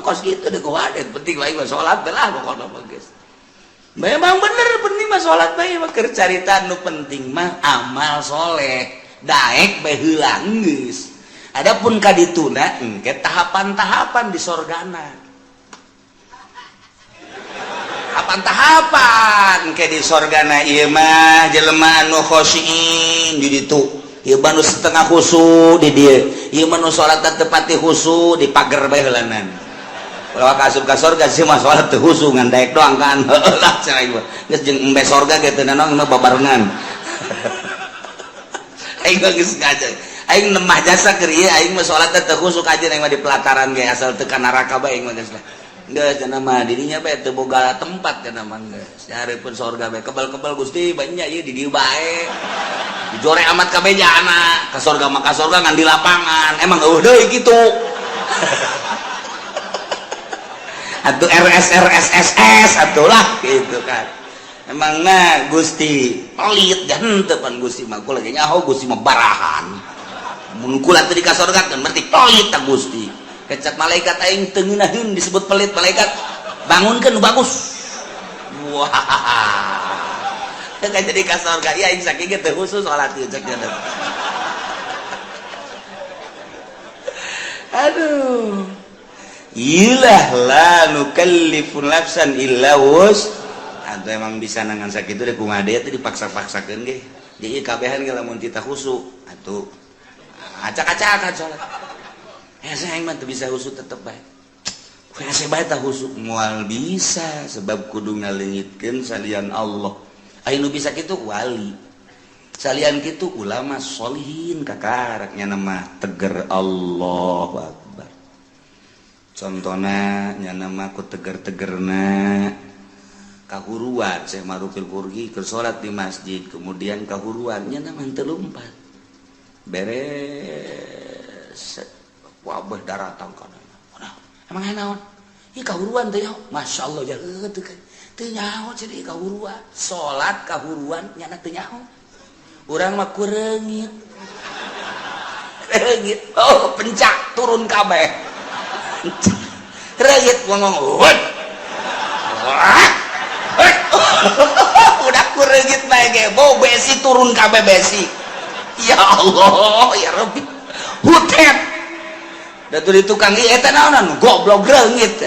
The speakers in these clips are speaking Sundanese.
kos kitu deh kumaha penting bae mah salat lah pokokna mah geus. Memang bener penting mah salat bae mah, keur carita nu penting mah amal soleh daek bae heula geus. Adapun kadituna engke tahapan-tahapan di sorgana. Tahapan-tahapan ke di sorgana ieu mah jelema anu khosyin di ditu. Ieu mah nu setengah khusu di dieu. Ieu mah nu salat teu pati khusu di pager bae heulanan. Kalau ka asup ka sorga sih mah salat teu khusu ngan daek doang kan. Heueuh lah cenah ieu. Geus jeung embe sorga ge teu nanaon mah babarengan. Aing mah geus ngaja. Aing nemah jasa keur ieu aing mah salat teu khusu kajeun aing mah di pelataran ge asal teu ka neraka bae aing mah geus lah. Geus cenah mah dirinya bae teu boga tempat cenah mah geus. Nyareupeun sorga bae kebal-kebal Gusti banyak ieu di dieu bae. Dijore amat kabeh jana ka sorga mah ka sorga ngan di lapangan. Emang eueuh deui kitu. Atuh RS RS SS atuh lah gitu kan. Emang nah Gusti pelit dan henteu pan Gusti mah kula ge nyaho Gusti mah barahan. Mun kula teu di ka sorga kan berarti pelit ta Gusti. Kecap malaikat aing teu ngeunaheun disebut pelit malaikat. Bangunkeun nu bagus. Wah. Teu jadi ka sorga ieu aing sakieu ge teu khusus salat ieu cek dia. Aduh. Ilah la nukallifu nafsan illa wus. Atau emang bisa nangan sakitu deh kumaha deui teh dipaksa-paksakeun ge. Jadi kabehan ge lamun tita khusu atuh acak-acakan salat. Saya mah teu bisa khusu tetep bae. Hese bae tah khusu moal bisa sebab kudu ngaleungitkeun salian Allah. Aya nu bisa kitu wali. Salian kitu ulama solihin kakaraknya nama teger Allahu Akbar. Contohna nya nama ku teger-tegerna kahuruan saya marufil kurgi ke salat di masjid kemudian kahuruan nya nama teu lumpat. Beres wabah daratang kana. Nah, emang naon? Ih kahuruan teh Masya Allah ya teu teu nyaho jadi kahuruan. Salat kahuruan nyana teu nyaho. Urang mah kureungit. Reungit. Oh, pencak turun kabeh. Reungit ngomong. Wah. Udah kureungit bae ge, bau besi turun kabeh besi. Ya Allah, ya Rabbi. Hutet. Da di tukang ieu eta naonan goblok reungit.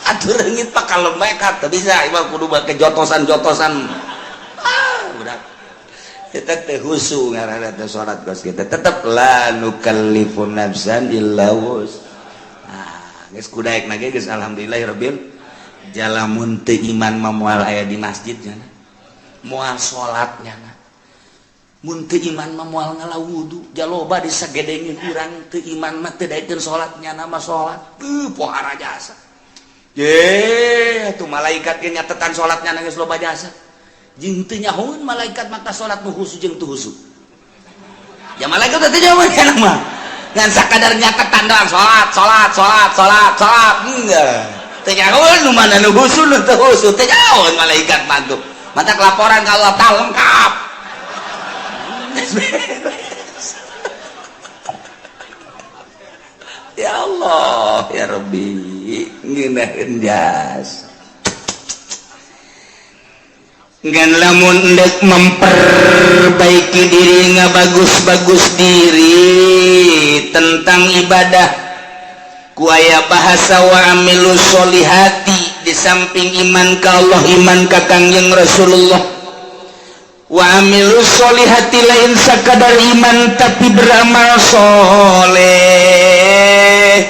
Atuh reungit pak kalau mereka teu bisa ieu kudu make jotosan-jotosan. Ah, udah. Kita teh khusu ngaranna teh salat kos kita tetep la nukallifu nafsan illa wus. Ah, geus kudaek na ge geus alhamdulillahirabbil jalamun teu iman mah moal aya di masjid nya. Moal salat nya. Mun teu iman mah moal ngala wudu, jaloba disagedengin urang teu iman mah teu daekeun salat nya mah salat. Teu pohara jasa. Ye, atuh malaikat ge nyatetan salatnya geus loba jasa. Jeung teu nyahoeun malaikat maka salat nu khusu jeung teu khusu. Ya malaikat teh nyahoeun kana mah. Ngan sakadar nyatetan doang salat, salat, salat, salat, salat. Enggak. Teu nyahoeun nu mana nu khusu nu teu khusu, teu nyahoeun malaikat mah tuh. Matak laporan ka Allah tah lengkap. Ya Allah, ya Rabbi, ngeunaheun jasa. Ngan lamun endek memperbaiki diri ngabagus-bagus diri tentang ibadah ku aya bahasa wa amilu sholihati di samping iman ka Allah iman ka Kangjeng Rasulullah wa amilu sholihati lain sakadar iman tapi beramal soleh.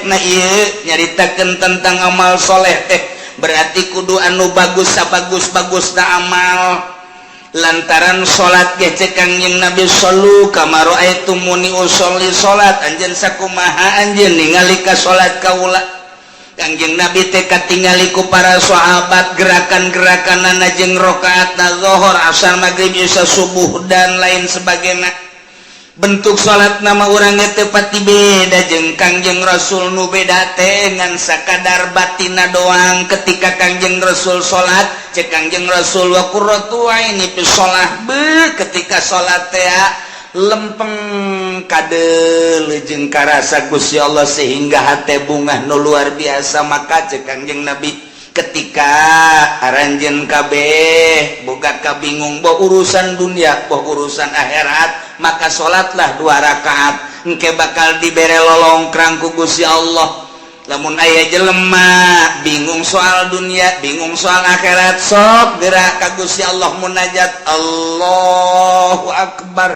Nah ieu nyaritakeun tentang amal soleh teh berarti kudu anu bagus sabagus-bagus na amal lantaran salat ge cek Kangjeng Nabi shallu kama raaitumuni usolli salat anjeun sakumaha anjeun ningali ka salat kaula. Kangjeng Nabi teh katingali ku para sahabat gerakan-gerakanana jeung rakaatna zuhur, asar, maghrib, isya, subuh dan lain sebagainya. Bentuk salat nama urangnya teu pati beda jeung Kangjeng Rasul nu beda teh ngan sakadar batina doang. Ketika Kangjeng Rasul salat cek Kangjeng Rasul wa qurratu aini fi shalah be ketika salat teh Lempeng kadeuleu jeung karasa Gusti Allah sehingga hate bungah nu luar biasa. Maka cek Kangjeng Nabi, ketika aranjeun kabeh boga kabingung boh urusan dunia boh urusan akhirat, maka salatlah dua rakaat, engke bakal dibere lolongkrang ku Gusti Allah. Lamun aya jelema bingung soal dunia, bingung soal akhirat, sok gerak ka Gusti Allah munajat. Allahu akbar.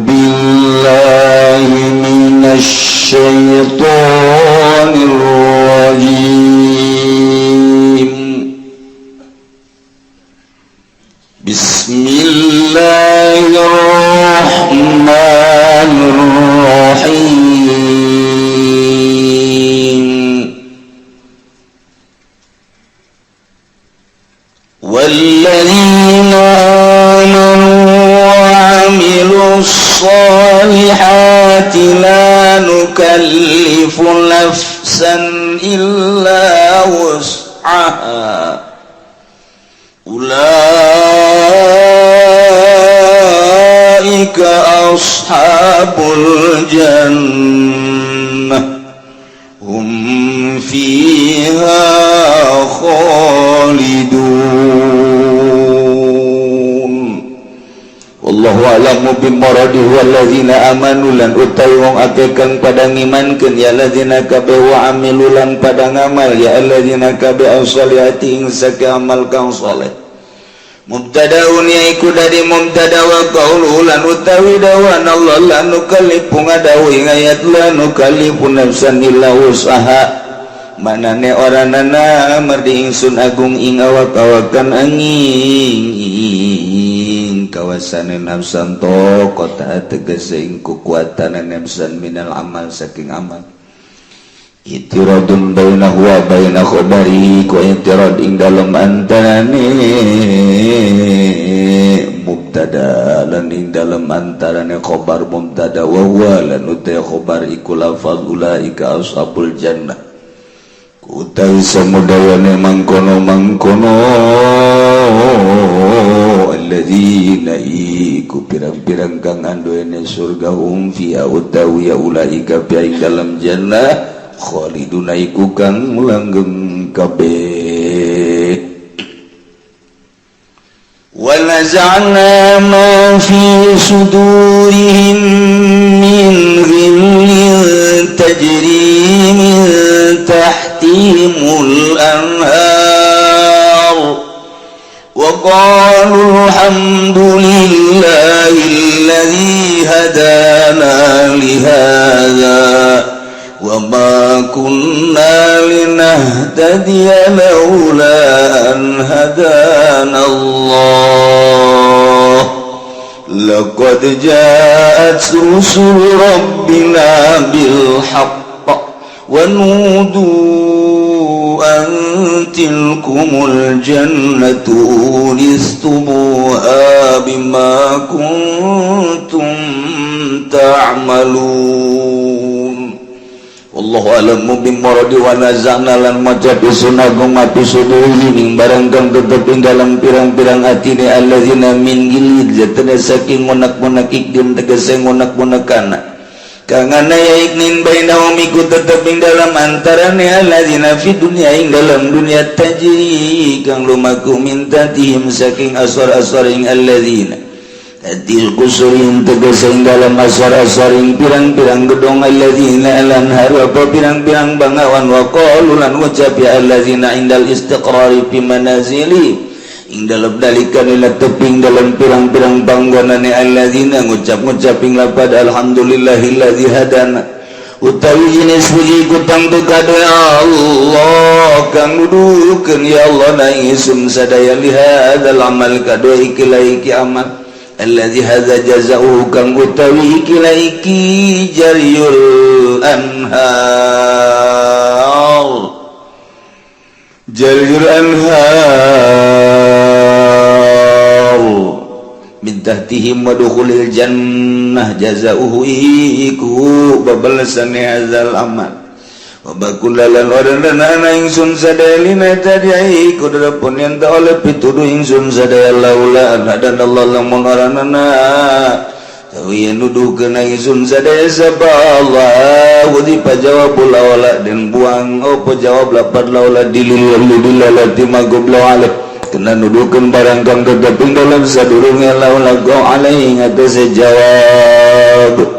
بالله من الشيطان الرجيم. بسم الله الرحمن الرحيم. والذين آمنوا وعملوا الصالحات لا نكلف نفسا إلا وسعها أولئك أصحاب الجنة هم فيها خالدون. Wallahu a'lamu bimuradihi. Walladzina amanu lan utawi wong akeh kang pada ngimankeun ya alladzina kabeh, wa amilu lan pada ngamal ya alladzina kabeh, as-solihati ing sake amal kang saleh. Mubtadaun yaiku dari mubtada. Wa qauluhu lan utawi dawan Allah, la nukallifu, ngadawuh ing ayat la nukallifu nafsan illa wus'aha, manane ora nana mardi ingsun agung ing awak-awakan angin kawasane nafsan kota, tegese ing kekuatan nafsan, minal amal saking amal. Itiradun bainahu wa baina khabari, ku itirad ing dalem antarane mubtada lan ing dalem antarane khabar mubtada. Wa huwa lan utai khabar iku lafaz ulaika ashabul jannah, utawi samudayane mangkono-mangkono alladzina iku pirang-pirang kang anduene surga, hum fiha utawi ya ulaika fi ing dalam jannah, khaliduna iku kang langgeng kabeh. ونزعنا ما في صدورهم من غل تجري من تحتهم الأنهار وقالوا الحمد لله الذي هدانا لهذا وما كنا لنهتدي لولا أن هدانا الله لقد جاءت رسل ربنا بالحق ونودوا أن تلكم الجنة أورثتموها بما كنتم تعملون. Wallahu a'lamu bimuradi. Wa nazana lan maca isun agung ma fi sudurihim ing barang kang tetep ing dalam pirang-pirang atine alladzina min ghillin, zatna saking ngonak-ngonak ikdin, tegese ngonak-ngonakan kang ana ya iknin, bainahum iku tetep ing dalam antarane alladzina, fi dunya ing dalam dunia, tajri kang lumaku, min tahtihim saking asor-asor ing alladzina, Tatil kusurin tegese ing dalam asor-asoring pirang-pirang gedong alladzina, al-anhar apa pirang-pirang bangawan. Wa qalu lan ngucap ya alladzina indal istiqrari fi manazili, ing dalam dalikan ila teping dalam pirang-pirang panggonane alladzina, ngucap-ngucap ing lapad alhamdulillahilladzi hadana, utawi jenis puji ku tangtu kade Allah kang nuduhkeun ya Allah na ingsun sadaya, lihadzal amal kade ikilah iki amal, alladzi hadza jazaa'uhu kang utawi ikilah iki jaryul anhar, jaryul anhar min tahti. Mahabbatihim wa dukhulil jannah jazauhu iku babalesan hadzal amal. Wa bakullalan wadanana ingsun sadaya lina tadi iku pun yang tak oleh pituduh ingsun sadaya laula an dan Allah lamun oranana tahu yen nuduhkeun ingsun sadaya sapa Allah di pajawab laula dan buang opo jawab lapad laula dilil dilalati magoblo alih kena nuduhkeun barang kang tetep ing dalam sadurunge laula go alaihi ngatasé jawab.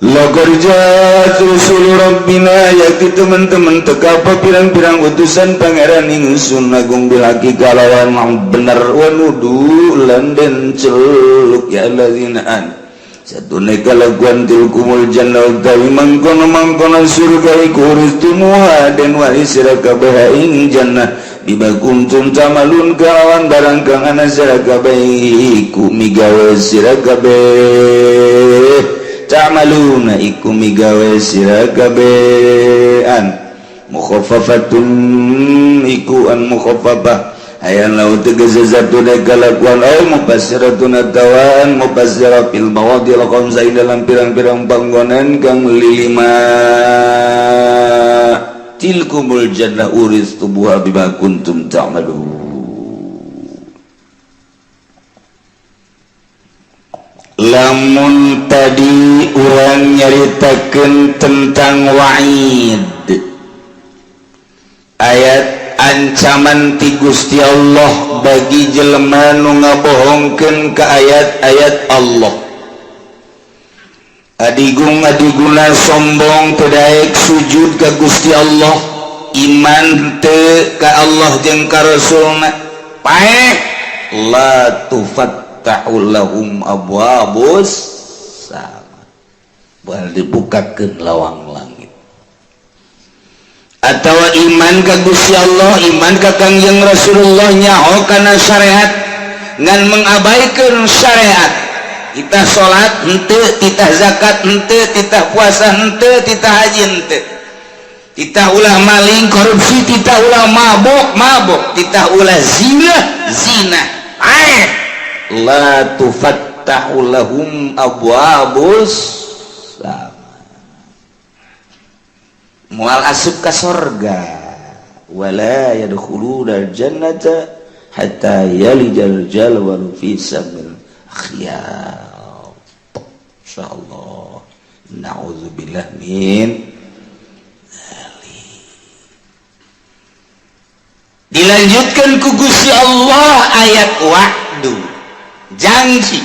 Laqad ja'at rusul rabbina, yakti teman-teman teka apa pirang-pirang utusan pangeran ingsun agung bil haqqi kalawan bener, wa nudu lan den celuk ya allazina an satune kalakuan tilkumul jannah utawi mangkono-mangkono surga iku uristumuha den waris sira kabeh ing jannah bima kuntum tamalun kalawan barang kang ana sira kabeh iku migawe sira kabeh, ta'maluna iku migawe sira kabehan. Mukhaffafatun iku an mukhaffafah ayan lau tegese satune kalakuan au mufassiratun atawaan mufassira fil mawadil khamsa dalam pirang-pirang panggonan kang lilima. Tilkumul jannah uristumuha bima kuntum ta'malun. Lamun tadi urang nyaritakeun tentang wa'id, ayat ancaman ti Gusti Allah bagi jelema nu ngabohongkeun ka ayat-ayat Allah, adigung adiguna sombong teu daek sujud ka Gusti Allah, iman teu ka Allah jeung ka Rasulna, paeh la tufattahu lahum abwabus sama, bakal dibukakeun lawang langit. Atau iman ka Gusti Allah, iman ka Kangjeng Rasulullah, nyaho kana syariat ngan mengabaikan syariat, kita salat henteu, titah zakat henteu, titah puasa henteu, titah haji henteu, titah ulah maling korupsi, titah ulah mabok mabok, titah ulah zina zina, paeh la tufattahu lahum abwabus sama, moal asup ka sorga, wala yadkhuluna jannata hatta yalijal jalwalu fi samil khiyat. Insyaallah, na'udzubillah min dzalik. Dilanjutkan ku Gusti Allah ayat wa'du, janji.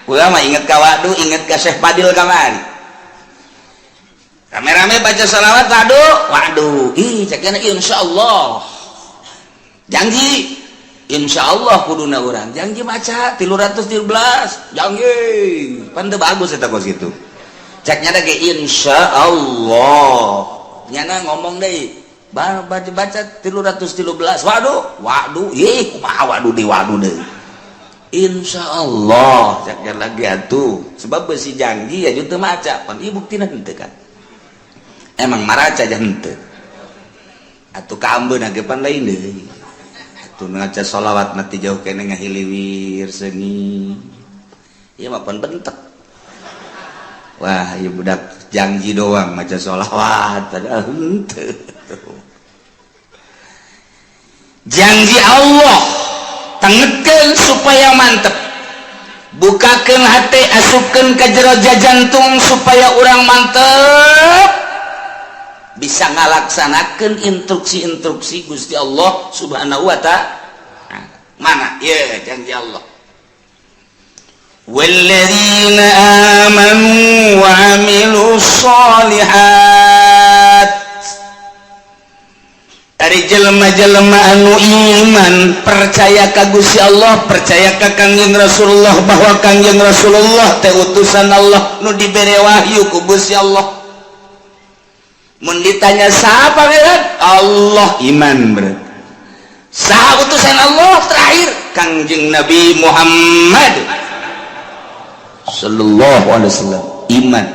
Ulama inget ka wa'du, inget ka Syekh Fadil kamari rame-rame baca salawat wa'du wa'du. Ih, cekna insyaallah janji, insyaallah kuduna urang janji maca 313 janji pan teu bagus eta kos kitu. Ceknya ge insyaallah nyana ngomong deui baca baca 313 wa'du wa'du. Ih, kumaha wa'du di wa'du deui? Insyaallah ceknya lagi atuh, sebab besi janji ya teu maca pan ieu buktina henteu kan emang maraca aja henteu atuh kaambeun ge pan lain deui atuh. Ngaca sholawat mati jauh kene ngahiliwir sengi ieu mah pan bentek, wah ieu budak janji doang maca sholawat padahal henteu. Janji Allah tengetkeun supaya mantep, bukakeun hati, asupkeun ke jero jantung supaya urang mantep bisa ngalaksanakeun instruksi-instruksi Gusti Allah Subhanahu wa ta'ala. Mana ya janji Allah? Walladzina amanu wa amilus sholihat, dari jelema-jelema anu iman, percaya ka Gusti Allah, percaya ka Kangjeng Rasulullah bahwa Kangjeng Rasulullah teh utusan Allah nu dibere wahyu ku Gusti Allah. Mun ditanya siapa pangeran Allah, iman berarti. Saha utusan Allah terakhir? Kangjeng Nabi Muhammad sallallahu alaihi wasallam, iman.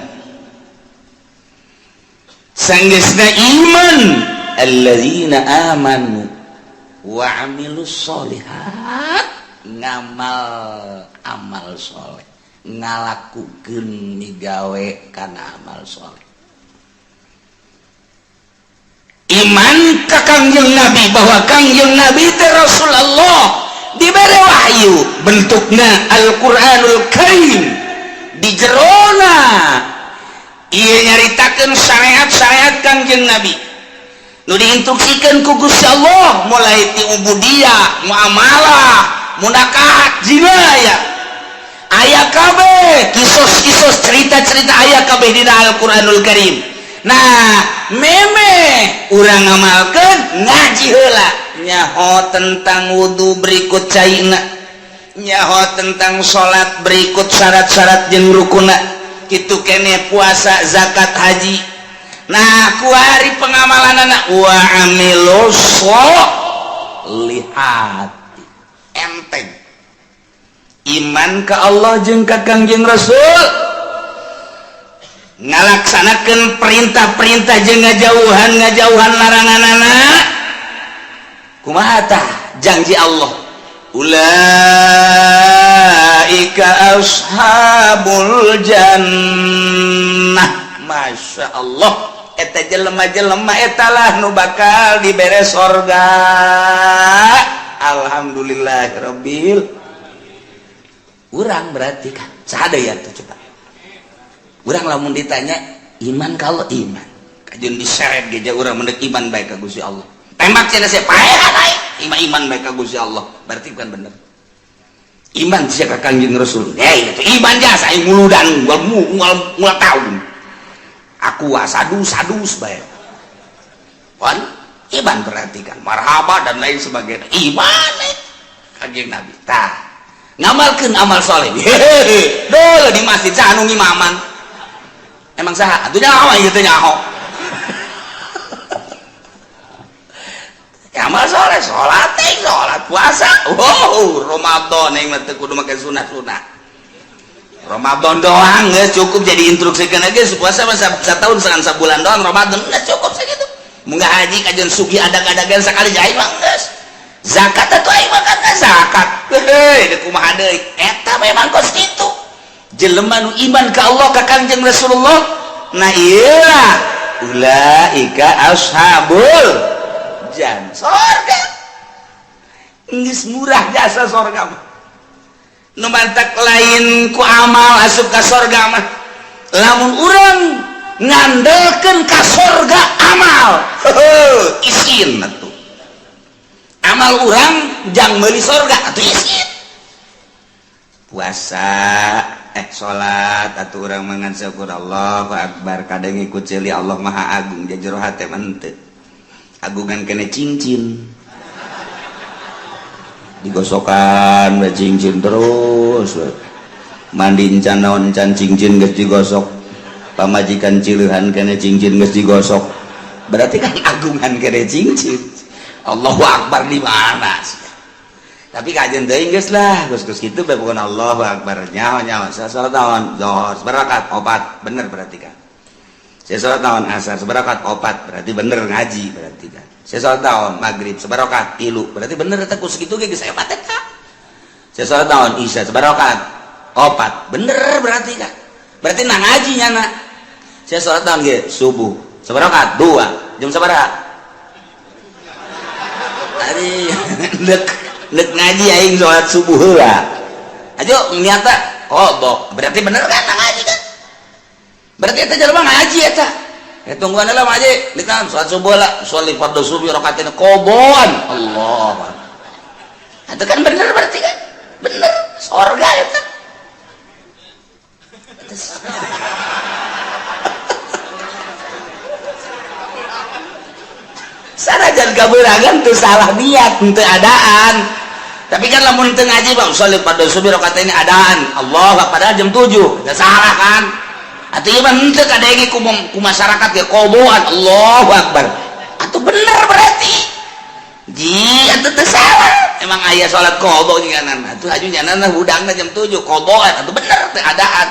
Sanggeusna iman, alladzina amanu wa amilus sholihat. Ngamal amal soleh, ngalakukeun migawe kana amal soleh. Iman ka Kangjeng Nabi bahwa Kangjeng Nabi teh Rasulullah, dibere wahyu bentukna Al-Qur'anul Karim, di jerona ieu nyaritakeun syariat-syariat Kangjeng Nabi nu diinstruksikeun ku Gusti Allah, mulai ti ubudiyah, muamalah, munakahat, jinayah, aya kabeh kisos-kisos, cerita-cerita aya kabeh dina Al-Qur'anul Karim. Nah, meme urang ngamalkeun, ngaji heula, nyaho tentang wudu berikut caina, nyaho tentang salat berikut syarat-syarat jeung rukuna, kitu kene puasa, zakat, haji. Nah, kuari pengamalan wa amilus solihati, enteng iman ke Allah jeung ka Kangjeng Rasul, ngalaksanakan perintah-perintah jeung ngajauhan larangan. Kumaha tah janji Allah? Ulaika ashabul jannah. Masya Allah, eta jelema-jelema etalah nu bakal dibere sorga. Alhamdulillahirabbil. Urang berarti kan saha ya tuh? Coba urang lamun ditanya iman, kalau iman kajeun diseret ge urang mendek iman baik ka Gusti Allah, tembak cenah sia, paehan aing iman, iman baik ka Gusti Allah, berarti bukan bener iman sia ka Kangjeng Rasul. Eh, itu iman jasa aing muludan ngual ngual ngual tahun aku sadus sadus bae. Wan iman berarti kan marhaba dan lain sebagainya, iman Kangjeng Nabi. Tah, ngamalkeun amal soleh. Hehehe, dole di masjid saha nu ngimaman? Emang saha atuh nyaho ieu teh? Nyaho amal soleh, salat teh, salat, puasa. Oh, Ramadan aing mah teu kudu make sunah-sunah. Ramadan doang geus cukup jadi instruksikeun geus. Puasa mah satahun sangan sabulan doang, Ramadan geus cukup sakitu. Mun haji kajeun sugih adag-adagan sakali aing mah geus. Zakat atuh aing mah kan zakat heuh deuk kumaha deui. Eta memang kos kitu jelema nu iman ka Allah, ka Kangjeng Rasulullah. Nah, ieu ulaika ashabul jan sorga. Geus murah jasa sorga mah. Nu mantak lain ku amal asup ka sorga mah. Lamun urang ngandelkeun ka sorga amal, heuh, isin atuh. Amal urang jang meuli sorga atuh isin. Puasa, salat atuh urang mangan syukur Allahu akbar, kadang ikut ceuli Allah Maha Agung, jero hate mah henteu. Agungan kene cincin digosokan we, cincin terus we. Mandi encan naon encan, cincin geus digosok. Pamajikan cileuhan kene, cincin geus digosok. Berarti kan agungan kene cincin. Allahu akbar di mana? Tapi kajian teuing geus lah, geus geus kitu bae pokona. Allahu akbar, nyaho nyaho. Salat naon? Zuhur sabarakat? Opat, bener berarti kan. Saya salat naon? Asar sabarakat? Opat, berarti bener ngaji berarti kan. Saya salat naon? Maghrib sabarakat? Tilu, berarti bener eta. Ku sakitu ge geus hebat eta. Saya salat naon? Isya sabarakat? Opat, bener berarti kan. Berarti nah ngaji nyana. Saya salat naon ge? Subuh sabarakat? Dua. Jam sabaraha? Ari dek dek ngaji aing salat subuh heula aja niata qada, berarti bener kan nah ngaji kan. Berarti eta jelema ngaji eta. Eh, tungguan lah ngaji di kan salat subuh lah, sholat fardhu subuh rakaatin qadaan. Allah, itu kan bener berarti kan, bener sorga eta. Sanajan kaberangan tuh salah niat teu adaan, tapi kan lamun teu ngaji bang sholat fardhu subuh rakaat ini adaan Allah, padahal jam 7 teu salah kan. Atuh ieu mah henteu kadenge ku masyarakat ge qadaan Allahu akbar atuh bener berarti ji atuh teu salah. Emang aya salat qada nyanan atuh aju nyanan hudangna jam 7 qadaan atuh bener teu adaan,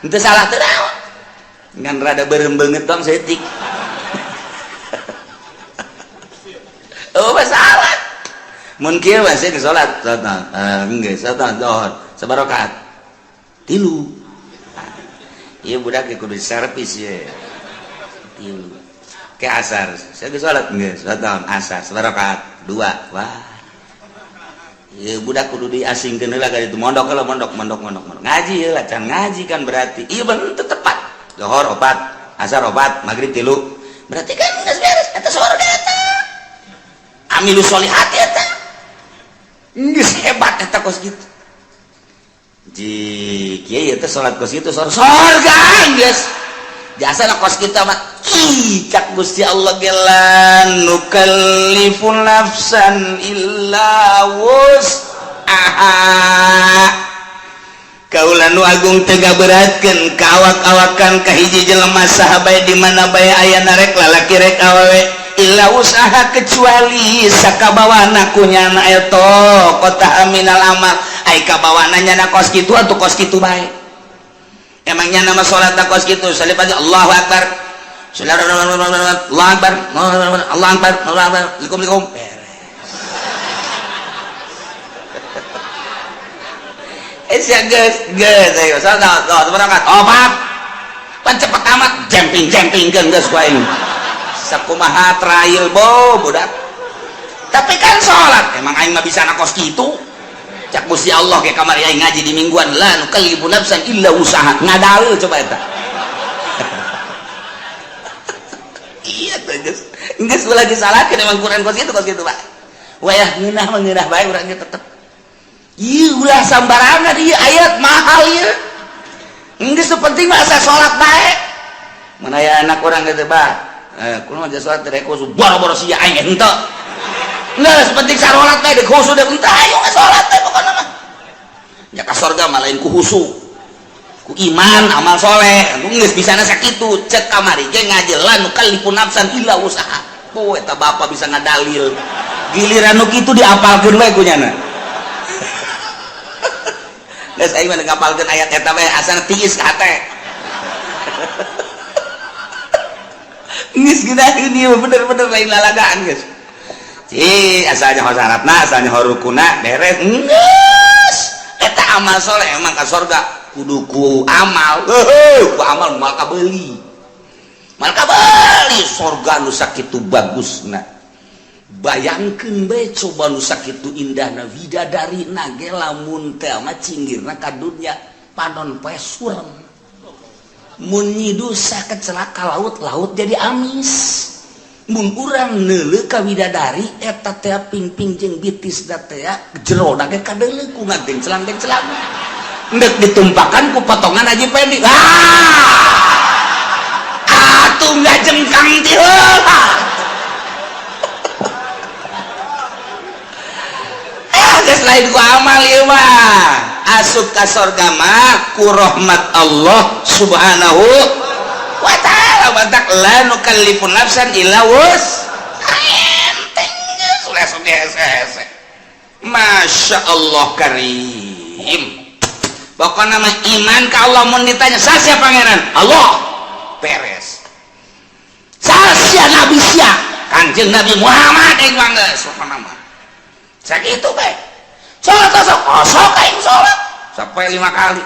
henteu salah, teu naon, ngan rada beureum beungeut dong saeutik. Oh, masalah. Mun kieu mah sih salat, salat geus salat zuhur sabaraha rakaat? 3. Ieu budak kudu servis ye. 3. Ke asar, saya geus salat geus salat asar sabaraha rakaat? 2. Wah. Ieu budak kudu diasingkeun heula ka ditu, mondok heula, mondok mondok mondok mondok. Ngaji heula, can ngaji kan berarti. Ieu bener tepat. Zuhur 4, asar 4, maghrib 3. Berarti kan geus beres eta surga eta. Amilu sholihat eta. Geus hebat eta kos kitu. Ji kieu teh salat kos kitu sorga geus. Jasa kos kitu mah ih cak Gusti Allah ge la nukallifu nafsan illa wus'aha. Kaula nu agung teu ngaberatkeun ka awak-awakan ka hiji jelema saha bae di mana bae aya, rek lalaki rek awewe, illa usaha kecuali sakabawana ku nyana eta kota minal amal. Ai kabawana nyana kos kitu atuh kos kitu bae. Emang nyana mah salat kos kitu salib aja Allahu akbar. Allahu akbar. Allahu akbar. Allahu akbar. Assalamualaikum. Beres. Eh sia geus geus ayo salat berangkat. Opat. Pan cepet amat jemping-jempingkeun geus ku aing. Sakumaha trail bo budak. Tapi kan salat emang aing mah bisa kos kitu. Cak Gusti Allah ke kamari aing ngaji di mingguan la nukallifu nafsan illa usaha. Ngadalil coba eta. Iya tuh geus. Geus ulah disalahkeun emang Quran kos kitu Pak. Wayah ngeunah mah ngeunah bae urang ge tetep. Ieu ulah sambarangan ieu ayat mahal ieu. Geus penting mah asa salat bae. Mun aya anak urang gitu bah. Kumaha aja salat teh khusu boro-boro sia aing henteu. Geus penting sarolat bae deuk khusu deuk henteu ayo salat bae pokona mah. Nya ka sorga mah lain ku khusu. Ku iman amal soleh. Geus bisana sakitu cek kamari ge ngaji la nukallifu nafsan illa usaha. Oh eta bapa bisa ngadalil. Giliran nu kitu diapalkeun bae ku nyana. Geus aing mah ngapalkeun ayat eta bae asana tiis ka hate. Geus geunaheun ieu bener-bener lain lalagaan geus. Ci asalnya ho syaratna, asalnya ho rukuna beres. Geus eta amal soleh emang ka sorga kudu ku amal. Heuh, ku amal moal kabeuli. Moal kabeuli sorga nu sakitu bagusna. Bayangkeun bae coba nu sakitu indahna widadari na ge lamun teh mah cinggirna ka dunya panon poe surem. Mun nyidusa kecelaka laut, laut jadi amis. Mun urang neuleuh ka widadari eta teh pingping jeung bitis da teh jerona ge kadeuleuh ku ngagenclang-genclang. Endek ditumpakan ku potongan Haji Pendi. Ah! Atuh ngajengkang ti heula. Geus lain ku amal ieu mah. Asup ka sorga mah ku rahmat Allah Subhanahu wa ta'ala. Batak la nukallifu nafsan illa wus'aha. Enteng geus ulah sok hese-hese. Masya Allah karim. Pokokna mah iman ka Allah mun ditanya sasia pangeran? Allah. Beres. Sasia nabi sia? Kanjeng Nabi Muhammad aing mah geus pokona mah. Sakitu bae. Salat osok, osok aing salat sampai 5 kali.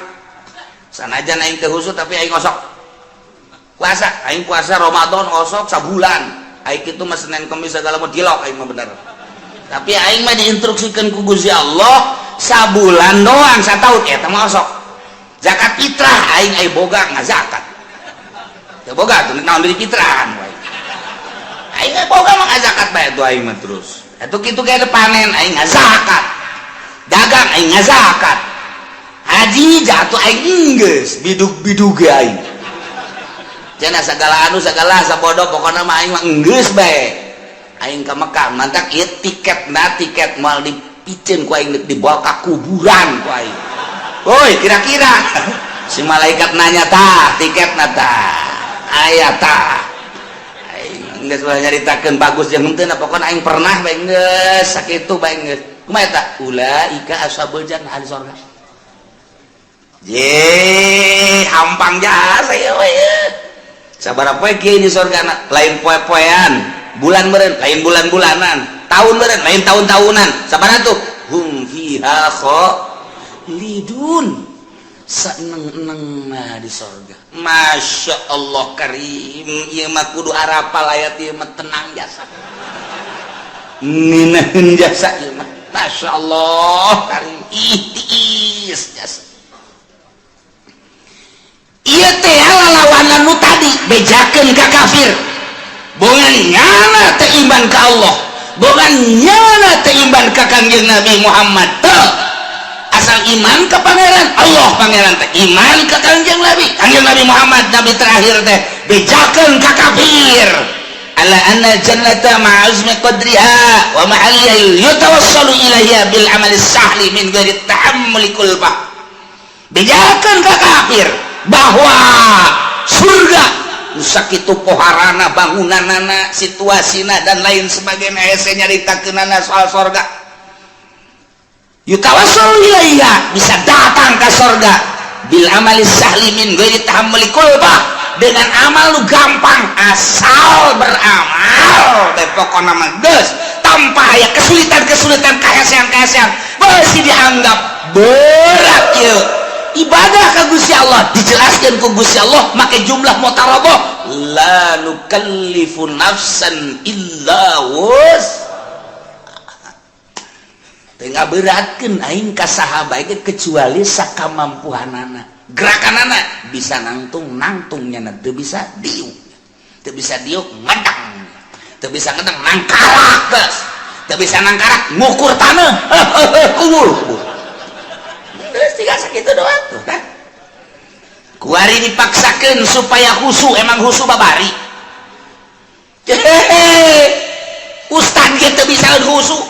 Sanajan aing teu khusyuk tapi aing osok. Puasa, aing puasa Ramadan osok sabulan. Aing kitu mah Senin Kemis segala mah dilok aing mah bener. Tapi aing mah diinstruksikeun ku Gusti Allah sabulan doang sataun eta mah osok. Zakat fitrah aing aya boga ngazakat. Teu boga tuh naon deui fitrahan wae. Aing boga mah ngazakat bae tuh aing mah terus. Atuh kitu ge panen aing ngazakat. Dagang aing ngazakat. Haji jatuh aing geus bidug-bidug ge aing. Cenah sagala anu sagala sabodo pokona mah aing mah geus bae. Aing ka Mekah mantak ieu tiketna tiket moal dipiceun ku aing dibawa ka kuburan ku aing. Woi kira-kira si malaikat nanya tah tiketna tah aya tah. Aing geus ulah nyaritakeun bagus jeung henteu pokona aing pernah bae geus sakitu bae geus. Kumaha eta? Ulaika ashabul jannah ahli surga. Ye, hampang jasa ieu we. Sabaraha poe kieu di surga lain poe-poean, bulan meureun, lain bulan-bulanan, Tahun beureun lain tahun-tahunan. Sabaraha tuh? Hum fiha khalidun. Seneng-eneng nah di sorga. Masya Allah karim, ieu mah kudu arapal ayat ieu mah, tenang jasa. Ngeunaheun jasa ieu mah. Masya Allah karim, ih tiis jasa. Ieu teh lalawanan nu tadi bejakeun ka kafir. Bongan nyana teh iman ka Allah, bongan nyana teh iman ka Kangjeng Nabi Muhammad teu. Asal iman ke pangeran Allah, pangeran teh iman ke Kangjeng Nabi, Kangjeng Nabi Muhammad nabi terakhir teh, bejakeun ka kafir ala anna jannata ma'azmi qadriha wa mahalliha yatawassalu ilaiha bil amali sahli min ghairi tahammuli kulfah. Bejakeun ka kafir bahwa surga sakitu poharana, bangunanana, situasina, dan lain sebagainya, hese nyaritakeunana soal sorga. Yutawassalu ilaiha, bisa datang ke sorga, bil amali sahli min ghairi tahammuli kulfah, dengan amal lu gampang, asal beramal bae pokona mah geus, tanpa aya kesulitan-kesulitan, kahesean-kahesean masih dianggap berat ieu ibadah ka Gusti Allah. Dijelaskan ku Gusti Allah make jumlah mutarabah, la nukallifu nafsan illa wus teu ngaberatkeun aing ka saha bae kecuali sakamampuhanana. Gerakanana bisa nangtung nangtung, nyana teu bisa diuk, teu bisa diuk ngedang, teu bisa ngedang nangkarak, geus teu bisa nangkarak ngukur tanah, kubur kubur. Geus tiga sakitu doang tuh kan. Kuari dipaksakeun supaya khusu, emang khusu babari. Hehehe, ustad ge teu bisa khusu.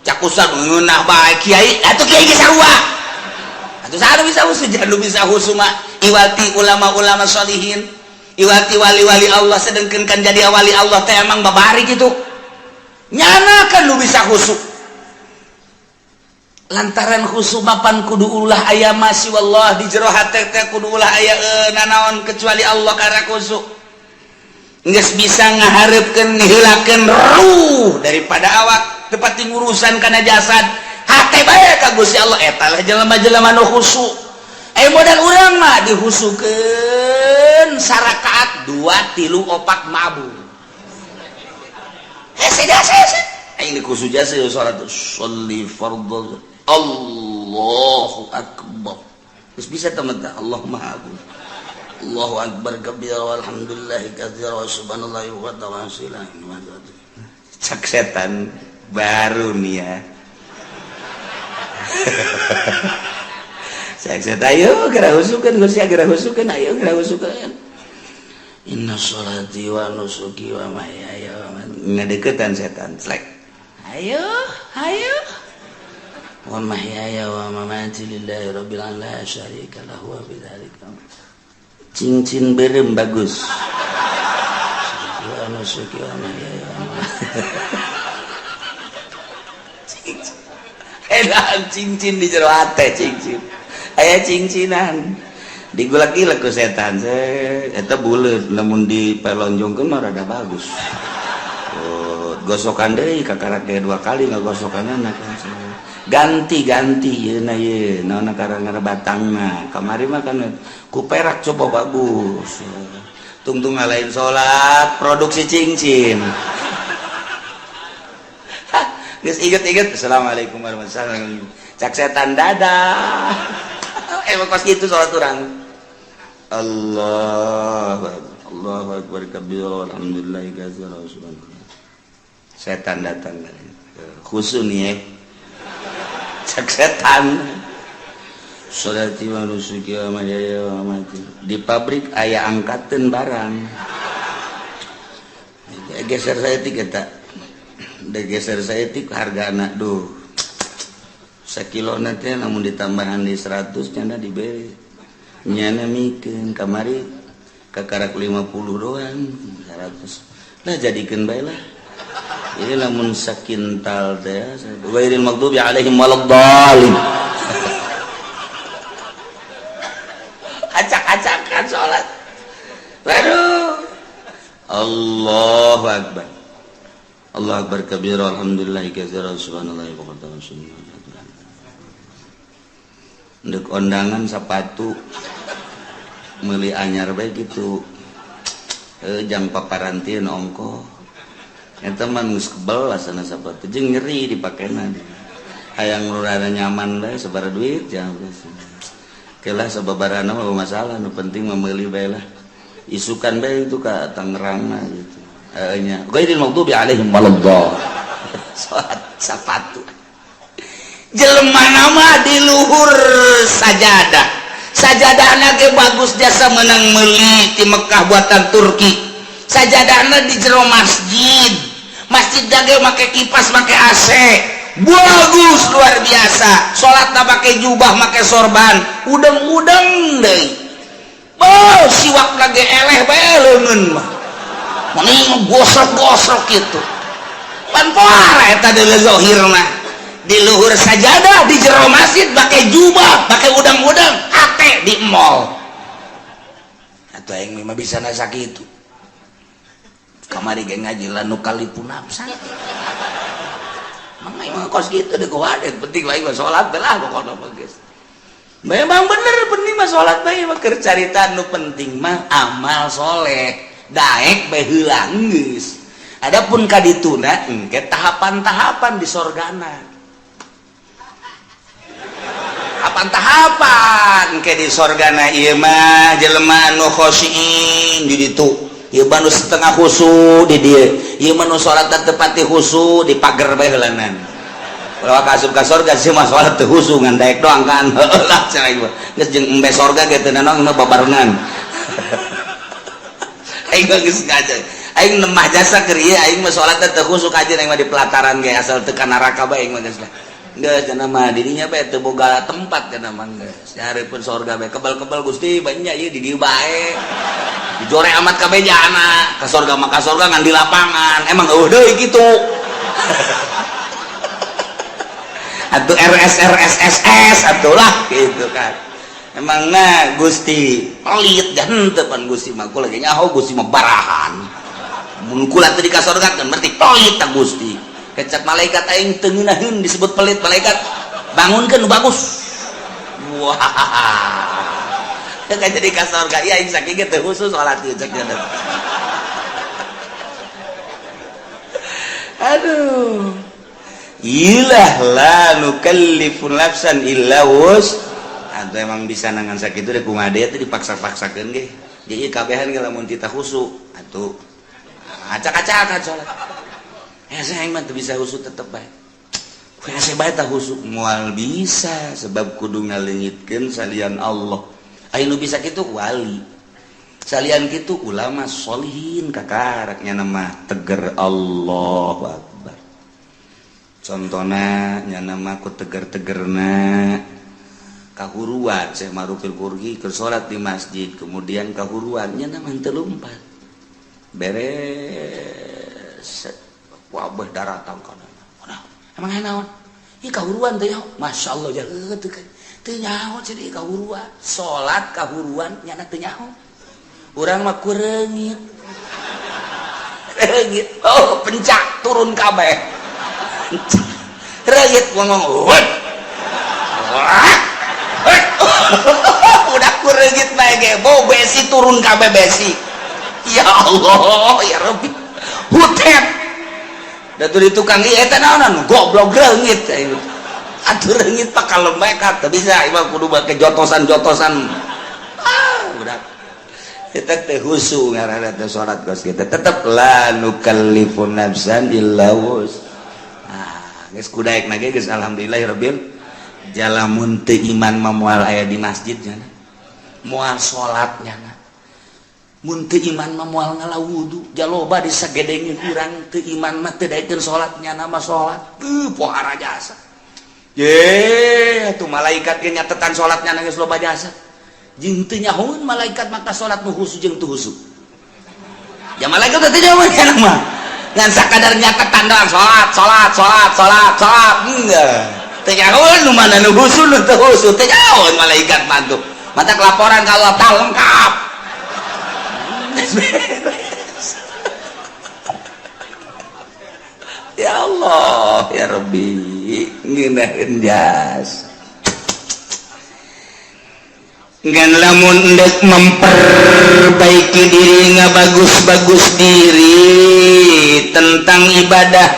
Cak ustad ngeunah bae kiai, atuh kiai ge sarua. Atuh saha bisa khusu? Jangan bisa khusu mah iwati ulama-ulama sholihin, iwati wali-wali Allah. Sedengkeun kan jadi wali Allah teh emang babari gitu. Nyana kan lu bisa khusu, lantaran khusu mapan kudu ulah aya masih wallah di jero hate teh, kudu ulah aya nanaon kecuali Allah. Karena khusu geus bisa ngahareupkeun, ngiheulakeun ruh daripada awak, tepat ngurusan kana jasad, hate bae ka Gusti Allah, eta lah jelema-jelema nu khusu. Eh, modal urang mah dihusukeun sarakaat dua tilu opat mabur. Hese jasa hese aing dikhusu jasa salat sholli fardhu, Allahu akbar. Terus bisa teman Allah Maha Agung, Allahu akbar kabira walhamdulillahi katsira wa subhanallahi wa ta'ala. Cak setan baru nih ya. Cak setan, ayo geura husukeun geus ya, geura husukeun, ayo geura husukeun. Inna sholati wa nusuki wa mahyaya wa ngadeukeutan setan slek. Ayo ayo wa mahyaya wa mamati lillahi rabbil alamin la syarika lahu wa bidzalika. Cincin berem bagus. Wa nusuki wa mahyaya wa cincin. Edan cincin di jero hate, cincin. Aya cincinan. Digulak-gilak ku setan. Eta buleut lamun dipelonjongkeun mah rada bagus. Oh, gosokan deui kakarak dua kali ngagosokanana. Ganti-ganti yeuna ye naon karang batangna kamari mah kan ku perak, coba bagus. Tungtung ngalain salat produksi cincin. Geus inget-inget, assalamualaikum warahmatullahi wabarakatuh. Cak setan, dadah. Emang pas gitu salat urang, Allah Allahu akbar kabira walhamdulillahi katsira subhanallah. Setan datang, khusu nih ya. Cak setan, sholati wa nusuki wa mahyaya wa mamati. Di pabrik aya angkateun barang, geser saeutik eta, geser saeutik hargana, duh, sakilo teh lamun ditambahan di 100 nyana diberi, nyana mikeun kamari kakarak 50 doang, 100 lah jadikeun bae lah. Ini lamun sakintal teh ghairil maghdubi alaihim waladdallin. Acak-acakan salat. Waduh, Allahu akbar. Allah akbar kabira, alhamdulillah katsira, subhanallah wa bihamdihi. Ndek ondangan sepatu meuli anyar bae gitu. Jang paparantin ongko. Eta mah geus kebel asana sepatu jeung nyeri dipakena. Hayang nu rada nyaman bae sabaraha duit jang. Kelah sababarana mah masalah, nu penting mah meuli bae lah. Isukan bae itu ka Tangerang mah gitu. Heeh nya. Ghairil maghdubi alaihim waladdallin. Salat sapatu. Jelema nama di luhur sajadah. Sajadahna ge bagus jasa menang meuli ti Mekah buatan Turki. Sajadahna di jero masjid. Masjid ge make kipas, make AC. Bagus luar biasa. Salatna make jubah, make sorban, udeng-udeng deui. Oh, siwak lagi eleh bae leungeun mah. Mani gosok-gosok kitu. Pan poara eta deui zahirna. Di luhur sajadah di jero masjid pakai jubah, pakai udang-udang, hate di mall. Atuh aing mah bisa nasa kitu. Kamari ge ngaji la nukallifu nafsan. Mang aing mah kos kitu deui kuwadet, penting lain mah salat bae lah pokona mah geus. Memang bener penting mah salat bae mah keur carita nu penting mah amal soleh, daek bae heula geus. Adapun kadituna engke tahapan-tahapan di sorgana. Tahapan-tahapan ke di sorgana ieu mah jelema anu khosyin di ditu. Ieu mah nu setengah khusu di dieu. Ieu mah nu salat teu pati khusu di pager bae heulanan. Ulah ka asup ka sorga sih mah salat teu khusu ngan daek doang kan. Heueuh lah cenah ieu. Geus jeung embe sorga ge teu nanaon mah babarengan. Aing mah geus ngaji. Aing nemah jasa keur ieu aing mah salat teu khusu kajeun aing mah di pelataran ge asal teu ka neraka bae aing mah geus lah. Geus cenah mah dirinya bae teu boga tempat cenah mah geus. Nyareupeun sorga bae kebal-kebal Gusti banyak ieu di dieu bae. Dijore amat kabeh jana, ka sorga mah ka sorga ngan di lapangan. Emang eueuh deui kitu. Atuh RS RS SS atuh lah gitu kan. Emang na Gusti pelit dan henteu pan Gusti mah kula ge nyaho Gusti mah barahan. Mun kula teu di ka sorga kan berarti pelit ta Gusti. Kecap malaikat aing teu ngeunaheun disebut pelit malaikat. Bangunkeun nu bagus. Wah. Teu jadi ka sorga ieu aing sakieu ge teu khusus salat ieu cek dia. Aduh. Ilah la nukallifu nafsan illa wus. Atau emang bisa nangan sakitu deh kumaha deui teh dipaksa-paksakeun ge. Jadi kabehan ge lamun tita khusu atuh acak-acakan salat. Hese aing mah teu bisa khusu tetep bae. Hese bae tah khusu moal bisa sebab kudu ngaleungitkeun salian Allah. Aya nu bisa kitu wali. Salian kitu ulama sholihin kakaraknya nama teger Allahu Akbar. Contohna nya nama ku teger-tegerna kahuruan Syekh Ma'rufil Qurhi keur salat di masjid kemudian kahuruan nya nama teu lumpat. Beres wabah daratan kana. Emang naon? Ih kahuruan teh nyaho. Masyaallah ya teu teu nyaho cenah kahuruan. Salat kahuruan nyana teu nyaho. Urang mah kureungit. Reungit. Oh, pencak turun kabeh. Reungit ngomong. Udah kureungit bae ge bau besi turun kabeh besi. Ya Allah, ya Rabbi. Hutet. Da tuh di tukang ieu eta naonan goblok reungit. Atuh reungit pak kalem bae ka teu bisa ieu kudu make jotosan-jotosan. Ah, udah. Eta teh khusu ngaranna teh salat kos kitu. Tetep la nukallifu nafsan illa wus. Ah, geus kudaek na ge geus alhamdulillahirabbil jalamun teu iman mah moal aya di masjid nya. Moal salat nya. Mun teu iman mah moal ngala wudu, jaloba disagedengin urang teu iman mah teu daekeun salat nyana mah salat. Teu pohara jasa. Ye, atuh malaikat ge nyatetan salat nyana geus loba jasa. Jeung teu nyahoeun malaikat maka salat nu khusu jeung teu khusu. Ya malaikat teh teu nyahoeun nyana mah. Ngan sakadar nyatetan doang salat, salat, salat, salat, salat. Enggak. Teu nyahoeun nu mana nu khusu nu teu khusu, teu nyahoeun malaikat mah tuh. Matak laporan ka Allah tah lengkap. Ya Allah ya Rabbi, ngeunaheun jas. Ngan lamun endek memperbaiki diri, ngabagus-bagus diri tentang ibadah,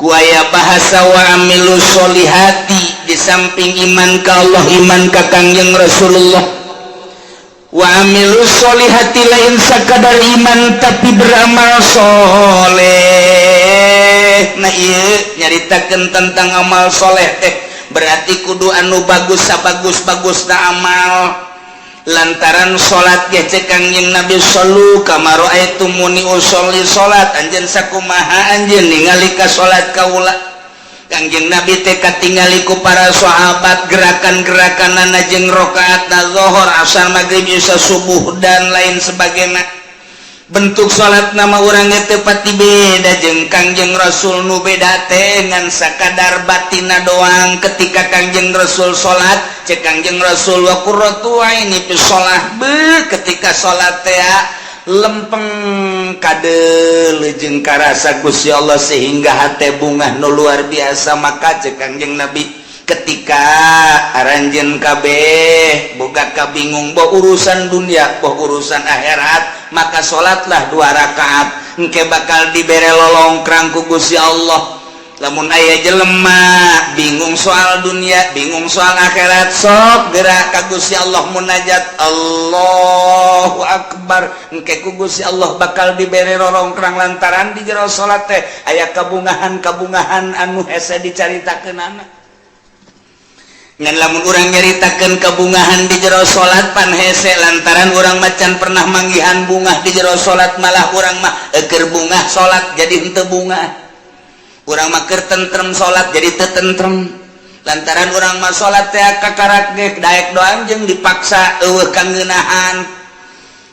ku aya bahasa wa amilu sholihati. Di samping iman ka Allah, iman ka Kangjeng Rasulullah, wa amilu sholihati, lain sakadar iman tapi beramal soleh. Nah, iya, nyaritakan tentang amal soleh teh berarti kudu anu bagus, sabagus-bagus na amal, lantaran salat ge cek Kangjeng Nabi, shollu kama raaitumuni usholli. Salat anjeun sakumaha anjeun ningali ka salat kaula. Kangjeng Nabi teh katingali ku para sahabat gerakan-gerakan jeung rakaat zuhur, asar, maghrib, isya, subuh, dan lain sebagainya. Bentuk salat nama urang teh pati beda jeung Kangjeng Rasul. Nu beda teh ngan sakadar batina doang. Ketika Kangjeng Rasul salat, cek Kangjeng Rasul, wa qurratu aini fi shalah. Be, ketika salat teh lempeng kade jeung karasa Gusti Allah sehingga hate bungah nu luar biasa. Maka cek Kangjeng Nabi, ketika aranjeun kabeh boga kabingung, boh urusan dunia, boh urusan akhirat, maka salatlah dua rakaat, engke bakal dibere lolongkrang ku Gusti Allah. Lamun aya jelema bingung soal dunia, bingung soal akhirat, sok gerak ka Gusti Allah, munajat, Allahu Akbar, engke ku Gusti Allah bakal dibere rorongkrang, lantaran di jero salat teh aya kabungahan-kabungahan anu hese dicaritakeunana. Ngan lamun urang nyaritakeun kabungahan di jero salat pan hese, lantaran urang macan pernah manggihan bungah di jero salat. Malah urang mah eker bungah salat jadi henteu bungah, urang mah keur tentrem salat jadi teu tentrem, lantaran urang mah salat teh kakarak ge daek doang jeung dipaksa, euweuh kangeunahan.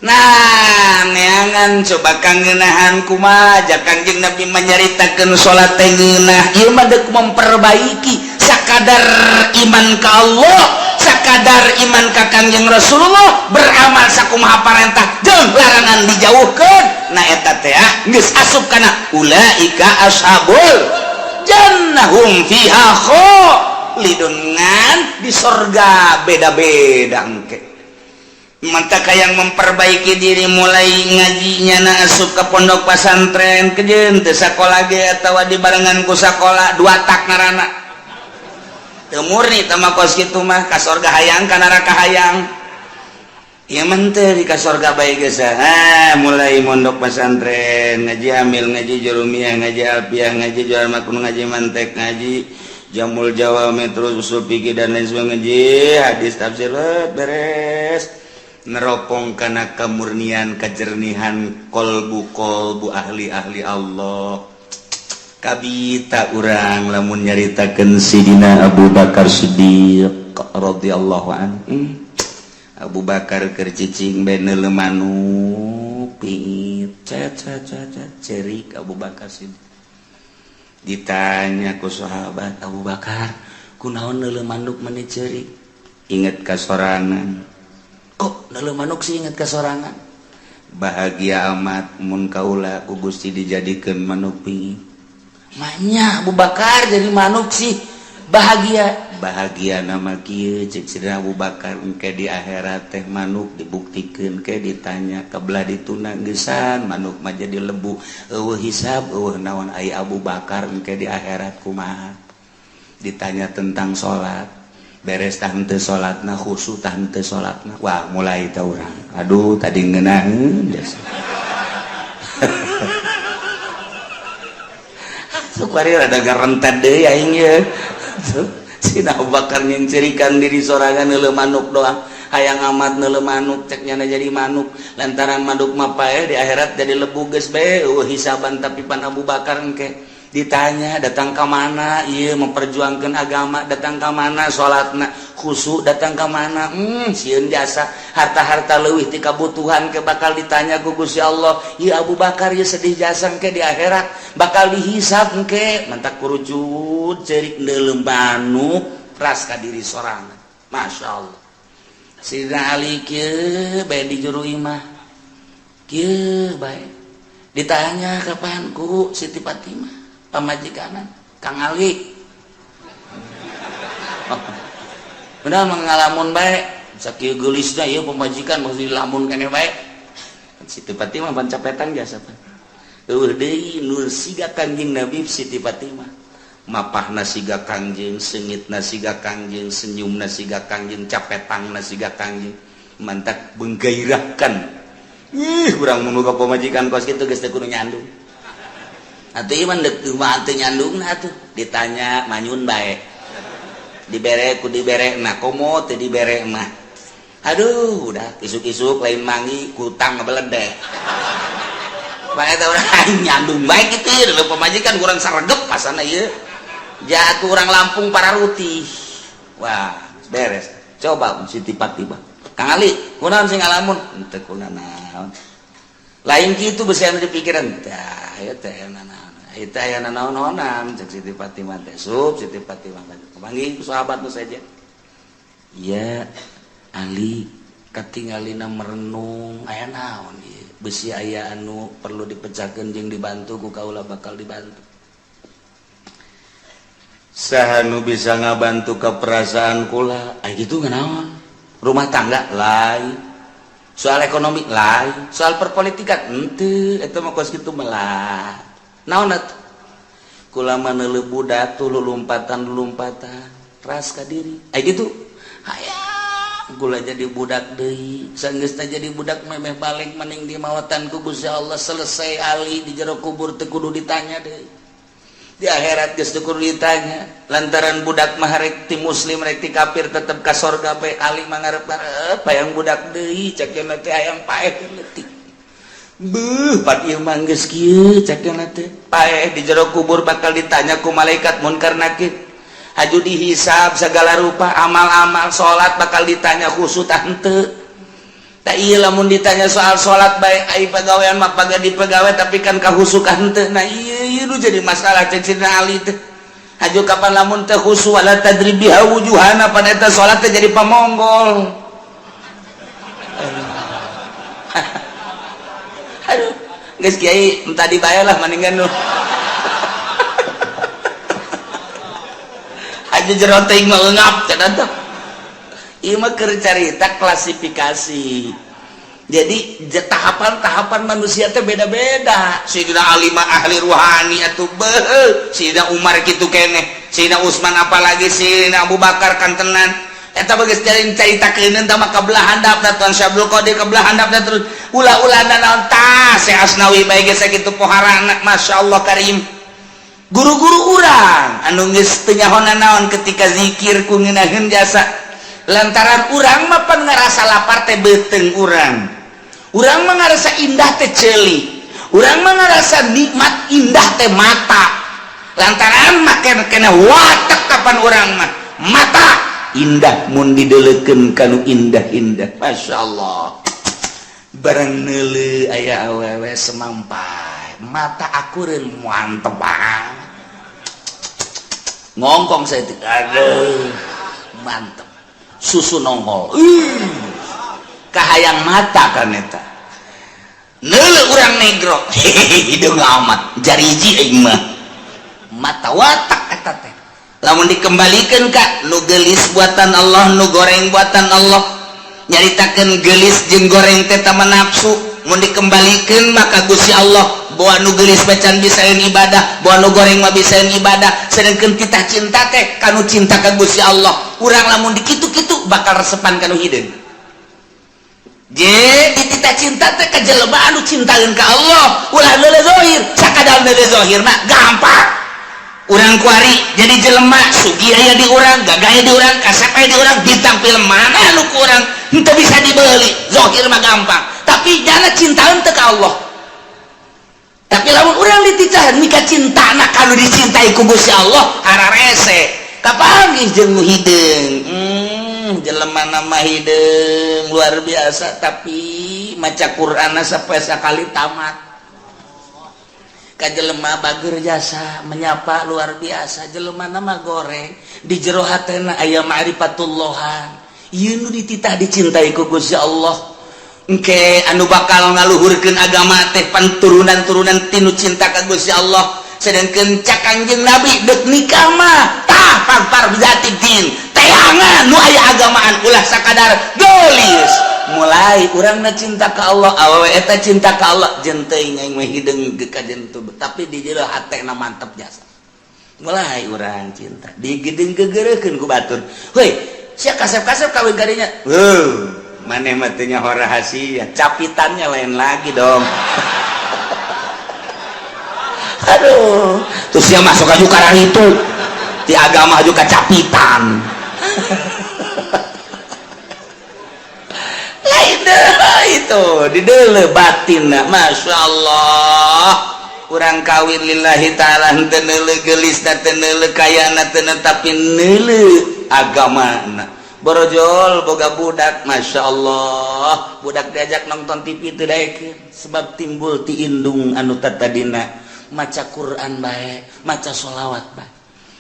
Nah, neangan coba kangeunahan kumaha. Ja Kangjeng Nabi menyaritakeun salat teh ngeunah. Ieu mah deuk memperbaiki sakadar iman ka Allah, sakadar iman ka Kangjeng Rasulullah, beramal sakumaha parentah jeung larangan dijauhkeun. Nah, eta teh geus asup kana ulaika ashabul jannah hum fiha khalidun. Ngan di sorga beda-beda engke. Mantap yang memperbaiki diri mulai ngajinya na asup ke pondok pesantren, kejen teu sakola ge atawa dibarengan ku sakola, dua tak ngaranna, teu murni tama. Kos kitu mah ka sorga hayang, ka neraka hayang. Ieu mah teu di ka sorga bae geus. Ah, mulai mondok pesantren, ngaji amil, ngaji jurumiyah, ngaji alfiah, ngaji jual makun, ngaji mantek, ngaji jamul jawami, terus usul fikih dan lain sebagainya, ngaji hadis, tafsir, beres, neropong karena kemurnian, kejernihan kolbu kolbu ahli-ahli Allah. Kabita urang lamun nyaritakeun Sidina Abu Bakar Siddiq radhiyallahu anhu. Abu Bakar keur cicing bae neuleu manuk pingit, cet cet cet, cerik Abu Bakar Siddiq. Ditanya ku sahabat, "Abu Bakar, kunaon neuleu manuk meni cerik?" "Inget ka sorangan." "Kok neuleu manuk sih inget ka sorangan?" "Bahagia amat mun kaula ku Gusti dijadikeun manuk pingit." "Manya Abu Bakar jadi manuk sih bahagia?" "Bahagia nama kieu," cek Sidina Abu Bakar, "engke di akhirat teh manuk dibuktikeun ke ditanya kebelah dituna geusan, manuk mah jadi lebu, euweuh hisab, euweuh naon. Ai Abu Bakar engke di akhirat kumaha? Ditanya tentang salat, beres tah henteu salatna, khusyuk tah henteu salatna?" Wah, mulai tah urang, aduh, tadi ngeunaheun jasa. Sukari rada garentet deui aing ye. Sina Abu Bakar nyincirikan diri sorangan, neuleu manuk doang, hayang amat neuleu manuk, cek nyana jadi manuk, lantaran manuk mah paeh, di akhirat jadi lebu, geus bae euweuh hisaban. Tapi pan Abu Bakar engke ditanya, datang ke mana iya memperjuangkan agama, datang ke mana salatna khusyuk, datang ke mana sieun jasa harta-harta leuwih ti kabutuhan, ke bakal ditanya ku Gusti Allah. Ieu Abu Bakar ieu sedih jasa, engke di akhirat bakal dihisab engke. Mantak kurucut cerik neuleu manuk ras ka diri sorangan. Masya Allah. Sidina Ali kieu bae di juru imah, kieu bae, ditanya kapan ku Siti Fatimah. Pamajikan Kang Ali benar mengalamun bae, sakieu geulisna ieu pamajikan mesti dilamun keneh bae. Siti Fatimah pan capetan jasa pan. Eueuh deui nu siga Kangjeng Nabi. Siti Fatimah mapahna siga Kangjeng, seungitna siga Kangjeng, senyumna siga Kangjeng, capetangna siga Kangjeng, mantak menggairahkan. Ih, urang mun boga pamajikan kos kitu geus teu kudu nyandung atuh. Ieu mah deuk mah teu nyandungna atuh, ditanya manyun bae, dibere ku dibere nah, komo teu dibere mah aduh, udah isuk-isuk lain mangi kutang ngebeledek bae teh. Urang nyandung bae kitu lho, pamajikan kurang saregep pasana ieu jatuh orang Lampung para rutih. Wah, beres. Coba Siti Fatimah, Kang Ali kunaon sing ngalamun? Henteu kunaon, lain kitu besi anu di pikiran tah ieu teh naon ieu teh, aya naon-naonan cek Siti Fatimah teh. Sup Siti Fatimah panggil ku sahabat nu saja ya, Ali katingalina merenung, aya naon ieu? Besi aya anu perlu dipecahkeun jeung dibantu ku kaula, bakal dibantu. Saha nu bisa ngabantu ke perasaan kula? Ay gitu naon, rumah tangga lain, soal ekonomi lain, soal perpolitikan ente, itu mah kos kitu melah. Naon atuh? Kula mah neuleuh budak tuh lompatan lompatan ras ka diri. Ay gitu, hayang kula jadi budak deui. Sanggeusna jadi budak memeh balik maning di mawatan ku Gusti Allah. Selesai Ali di jero kubur, teu kudu ditanya deui di akhirat, geus teu kudu ditanya, lantaran budak mah rek ti muslim rek ti kafir tetep ka sorga bae. Ali mah ngarep-ngarep hayang budak deui, cek teh, hayang paeh leutik. Beuh, pan ieu mah geus kieu, cek teh. Paeh di jero kubur bakal ditanya ku malaikat munkar nakir, haju dihisab segala rupa amal-amal, salat bakal ditanya khusyuk henteu. Tak iya, lamun ditanya soal salat baik, ai pagawean mah paga di pegawai, tapi kan kahusukan henteu. Nah, iya iya nu jadi masalah cek Sidina Ali teh. Haju kapan lamun teu khusyuk, wala tadrib biha wujuhana, pan eta salat teh jadi pamonggol. Aduh, geus kiai entah dibayar lah mendingan nu aja jero teuing mah eungap cenah teh. Ieu mah keur carita klasifikasi. Jadi tahapan-tahapan manusia teh beda-beda. Sayyidina Ali mah ahli ruhani atuh, beuh. Sayyidina Umar kitu keneh, Sayyidina Utsman apalagi, Sayyidina Abu Bakar kan tenan. Eta geus caritakeun tah mah kabelah handapna Tuan Syekh Abdul Qadir, kabelah handapna terus ulah-ulah naon tah Syekh Asnawi bae geus sakitu poharana, masyaallah karim. Guru-guru urang anu geus teu nyaho naon ketika zikir ku ngeunaheun jasa, lantaran urang mah pan ngarasa lapar teh beuteung urang, urang mah ngarasa indah teh ceuli, urang mah ngarasa nikmat indah teh mata, lantaran make kena watek kapan urang mah mata indah mun didelekeun kanu indah-indah. Masya Allah, barang neuleuh aya awewe semampai, mata akureun, mantep banget, ngongkong saya, aduh mantep, susu nongol, kahayang mata kan eta. Neuleuh urang negro, hideung amat, jariji aing mah, mata watak eta teh. Lamun dikembalikan ka nu gelis buatan Allah, nu goreng buatan Allah, nyaritakeun gelis jeung goreng teh tama nafsu. Mun dikembalikan maka Gusti Allah, bahwa nu gelis macan bisaeun ibadah, bahwa nu goreng mah bisaeun ibadah, sedangkan kita cinta teh kanu cinta ka Gusti Allah. Urang lamun dikitu-kitu bakal resepan kanu hideung. Jadi kita cinta teh ka jelema anu cintaeun ka Allah, ulah neuleuh zahir. Sakadar neuleuh zahir mah gampang. Urang kuari jadi jelema sugih aya di urang, gagah aya di urang, kasep aya di urang, bintang film mana anu ku urang henteu bisa dibeli. Zahir mah gampang, tapi jangan cintaeun teh ka Allah. Tapi lamun urang dititah mika cintana kalau dicintai ku Gusti Allah, hararese kapanggih jeung nu hideung. Jelema nama hideung luar biasa, tapi maca Qur'an sampai sakali tamat. Ka jelema bager jasa menyapa luar biasa, jelema nama goreng, di jero hatena aya ma'rifatullahan. Ieu nu dititah dicintai ku Gusti Allah. Engke anu bakal ngaluhurkeun agama teh pan turunan-turunan tinu cinta ka Gusti Allah. Sedangkan cak Kanjeng Nabi, dek nikah mah tah fadzfar bidzatid din, teangan nu aya agamaan, ulah sakadar gelis. Mulai urang na cinta ka Allah, awewe eta cinta ka Allah, jeung teuing aing mah hideung kajen, tapi di jero hatena mantep jasa. Mulai urang cinta digedeng gegereukeun ku batur, "Heuy, sia kasep-kasep kawin kadinya." Heuh, maneh mah teu nyaho rahasia capitannya lain lagi dong. Aduh, terus dia masuk aja karang itu di agama juga capitan lain deh itu di dele batin. Masya Allah, urang kawin lillahi ta'ala, henteu neuleuh geulisna, teu neuleuh kayana, teu tapi neuleuh agamana. Borojol boga budak, Masya Allah, budak diajak nonton TV teu daekeun, sebab timbul ti indung anu tatadina maca Quran bae, maca sholawat bae.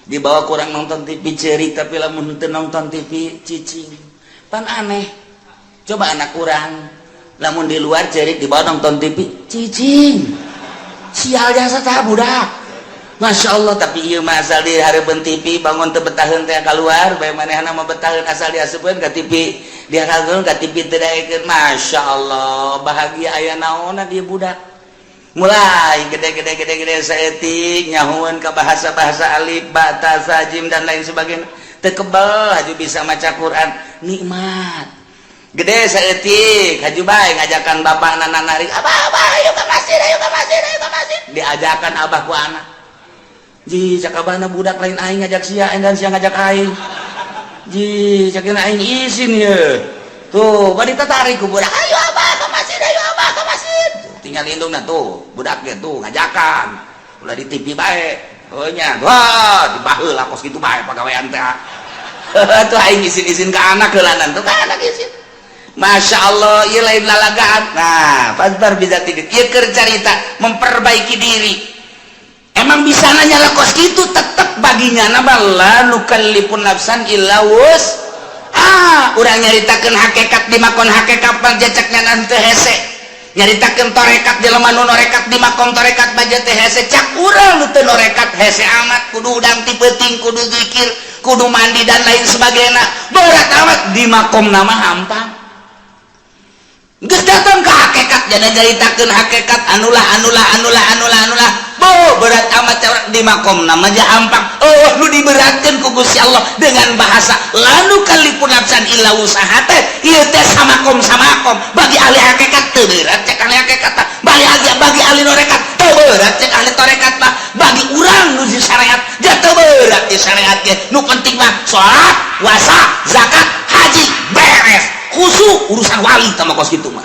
Dibawa kurang nonton TV cerik, tapi lamun teu nonton TV cicing. Pan aneh coba, anak kurang lamun di luar cerik, dibawa nonton TV cicing. Sial jasa tah budak. Masya Allah, tapi iya mah asal di hareupeun TV bangun teu betaheun teh keluar bae. Manehna mah betaheun asal diasupkeun ka TV, diarahkeun ka TV teu daekeun. Masya Allah, bahagia aya naonna dia budak. Mulai gede-gede gede-gede saeutik nyahueun ka bahasa-bahasa alif ba ta sa jim dan lain sebagainya, teu kebel haju bisa maca Quran. Nikmat gede saeutik haju bae ngajakan bapak nana narik, "Abah, Abah, ayo ke masjid, ayo ke masjid, ayo ke masjid." Diajakan abah ku anak. "Ji," cak abahna, "budak lain aing ngajak sia dan sia ngajak aing." "Ji," cak "aing isin ye." Tuh bari tarik ku budak, "Ayo Abah ke masjid, ayo Abah ke masjid." Tinggal indungna tuh, budaknya tuh ngajakan ulah di TV bae. Oh nya, wah, dibaheula kos kitu bae pagawean teh. Tuh aing isin-isin ke anak heulanan, tuh ka anak isin. Masya Allah, ieu lain lalagaan. Nah, fadzfar bidzatid, ieu keur carita memperbaiki diri. Emang bisa nanya lah kos gitu, tetep baginya nama la nukallifu nafsan illa wus ah. Urang nyaritakeun hakikat di makom hakikat jacaknya nanti hese, nyaritakeun torekat jelema nu norekat di makom torekat baja teh hese. Cak urang nu teu norekat hese amat, kudu udang ti peuting, kudu zikir, kudu mandi dan lain sebagainya, berat amat. Di makom nama hampang. Geus datang ke hakikat, jadi nyaritakeun hakikat anulah anulah anulah anulah anulah, bo berat amat. Di makom nama aja hampang. Oh, nu diberatkeun ku Gusti Allah dengan bahasa la nukallifu nafsan illa wusaha teh ieu teh samakom samakom. Bagi ahli hakikat teu berat cek ahli hakikat, bagi ahli norekat teu berat cek ahli torekat mah. Bagi urang nu di syariat dia teu berat. Di syariat ge nu penting mah salat, puasa, zakat, haji, beres. Khusyuk urusan wali sama kos gitu mah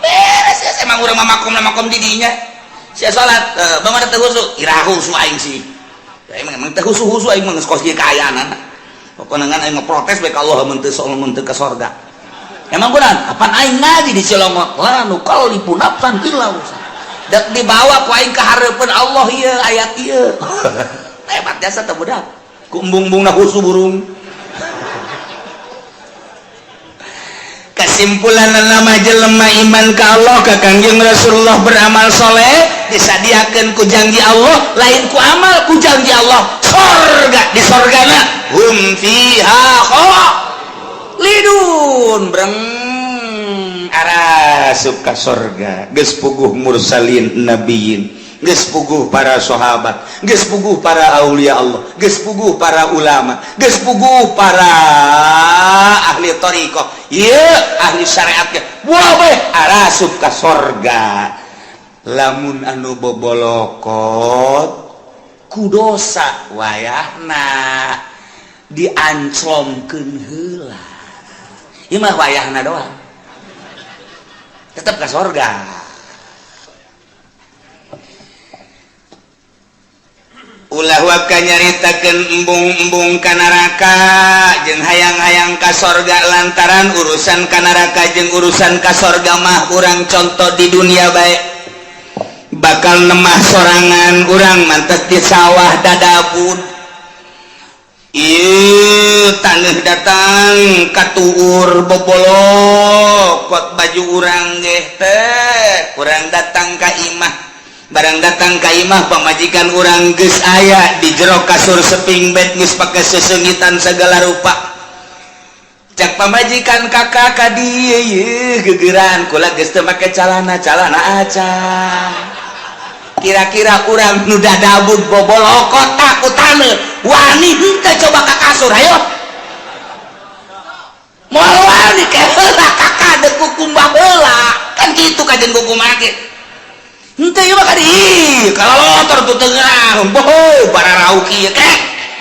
beres ya. Emang urang mah makom makom didinya sia salat bangun teu khusyuk, iraha khusyuk aing sih ya. Emang emang teu khusyuk khusyuk aing mah, geus kos kieu kaayaan. Pokoknya ngan aing mah protes bae ka Allah mun teu mun teu ka sorga. Emang kunaon? Apan aing ngaji di Cilongok, la nukallifu nafsan illa wusaha. Dek dibawa ku aing ka hareupeun Allah ieu ayat ieu. Hebat jasa teh budak ku embung-embungna khusyuk burung. Kesimpulan nama, jelema iman ke Allah, ke Kangjeng Rasulullah, beramal soleh, disadiakan ku janji Allah, lain ku amal, ku janji Allah sorga. Di sorgana hum fiha khalidun. Breng arasup ka sorga. Geus puguh mursalin, nabiyin, geus puguh para sahabat, geus puguh para aulia Allah, geus puguh para ulama, geus puguh para ahli thariqah, ieu ahli syariat ge wah arasup ka sorga. Lamun anu bobolokot ku dosa, wayahna dianclomkeun heula. Ieu mah wayahna doang, tetep ka sorga. Ulah waka nyaritakeun embung-embung ka neraka jeung hayang-hayang ka sorga, lantaran urusan ka neraka jeung urusan ka sorga mah urang contoh di dunia bae. Bakal nemah sorangan urang mantek di sawah dadabud. Ieu taneuh datang katuur bobolokot baju urang ge teh. Urang datang ka imah. Barang datang ka imah pamajikan urang, geus aya di jero kasur seping bed, geus pake sesengitan segala rupa. Cak pamajikan, "Kakak, ka dieu yeuh, gegeran kula geus teu make calana, calana acan." Kira-kira urang nu dadabud bobolokot ku taneuh wani henteu coba ka kasur? Ayo, moal wani. Ke heula, Kakak, deuk kukumbah heula. Kan kitu kajen kukumbah ge henteu ieu mah ka dieu kalau tuh tengah boho bararau kieu. Ke,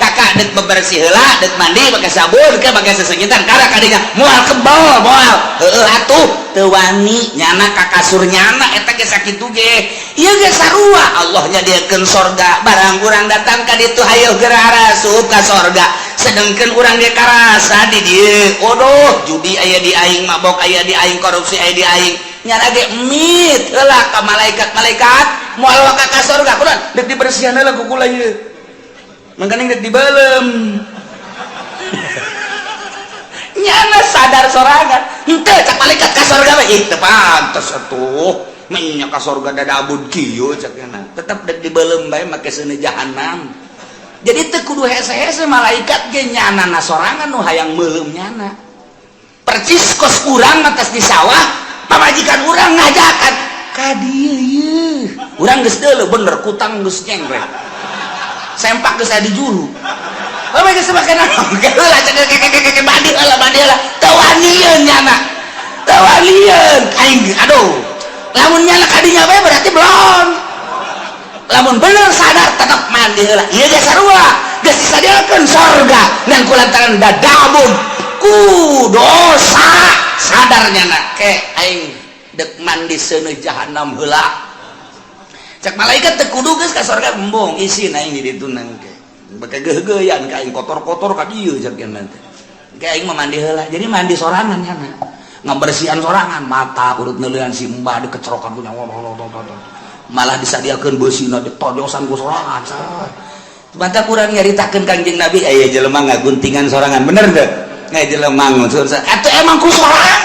Kakak, dek bebersih heula, dek mandi pakai sabun ke pakai sesengitan kada kadinya, moal kebal, moal. Heueuh atuh, teu wani nyana ka kasur nyana eta ge. Sakitu ge ieu ge sarua, Allah nyadiakeun sorga. Barang urang datang ka ditu, hayo geura asup ka sorga, sedangkan urang ge karasa di dieu, waduh, judi aya di aing, mabok aya di aing, korupsi aya di aing. Nyana ge mit heula ka malaikat, "Malaikat, moal ka ka sorga kunaon?" "Dek dibersihan heula ku kula ieu, makanya dek dibelem." Nyana sadar sorangan henteu. Cak malaikat, "Ka sorga we." "Ih, teu pantes atuh, menya ka sorga dadabud kieu," cak nyana. Tetep dek dibelem bae make seuneu jahanam. Jadi teu kudu hese-hese, malaikat ge nyana na sorangan nu hayang meuleum nyana. Percis kos urang atas di sawah, pamajikan urang ngajakan ka dieu ieu, urang geus deuleu bener kutang geus nyengkrek, sempak geus aya di juru. Oh, geus make naon heula? Cek, mandi heula, mandi heula. Teu wanieun nyana, teu wanieun aing. Aduh, lamun nyana kadinya bae berarti belum. Lamun bener sadar, tetap mandi heula. Ieu ge sarua, geus disadiakeun sorga, ngan kulantaran dadabun ku dosa, sadar nyana, "Ke, aing dek mandi seuneu jahanam heula." Cek malaikat, "Teu kudu geus ka sorga." "Embung, isin aing di ditu nang ke beke geugeuyan ka aing, kotor-kotor ka dieu," cek nya teh. "Ke, aing mah mandi heula." Jadi mandi sorangan nyana, ngabersihan sorangan, mata urut neuleuan si mbah dikecerokan ku nyawa, malah disadiakeun beusina ditojosan ku sorangan. Mata kurang nyaritakeun Kangjeng Nabi aya jelema ngaguntingan sorangan, bener teu? Aya jelema ngusul atuh emang ku sorangan,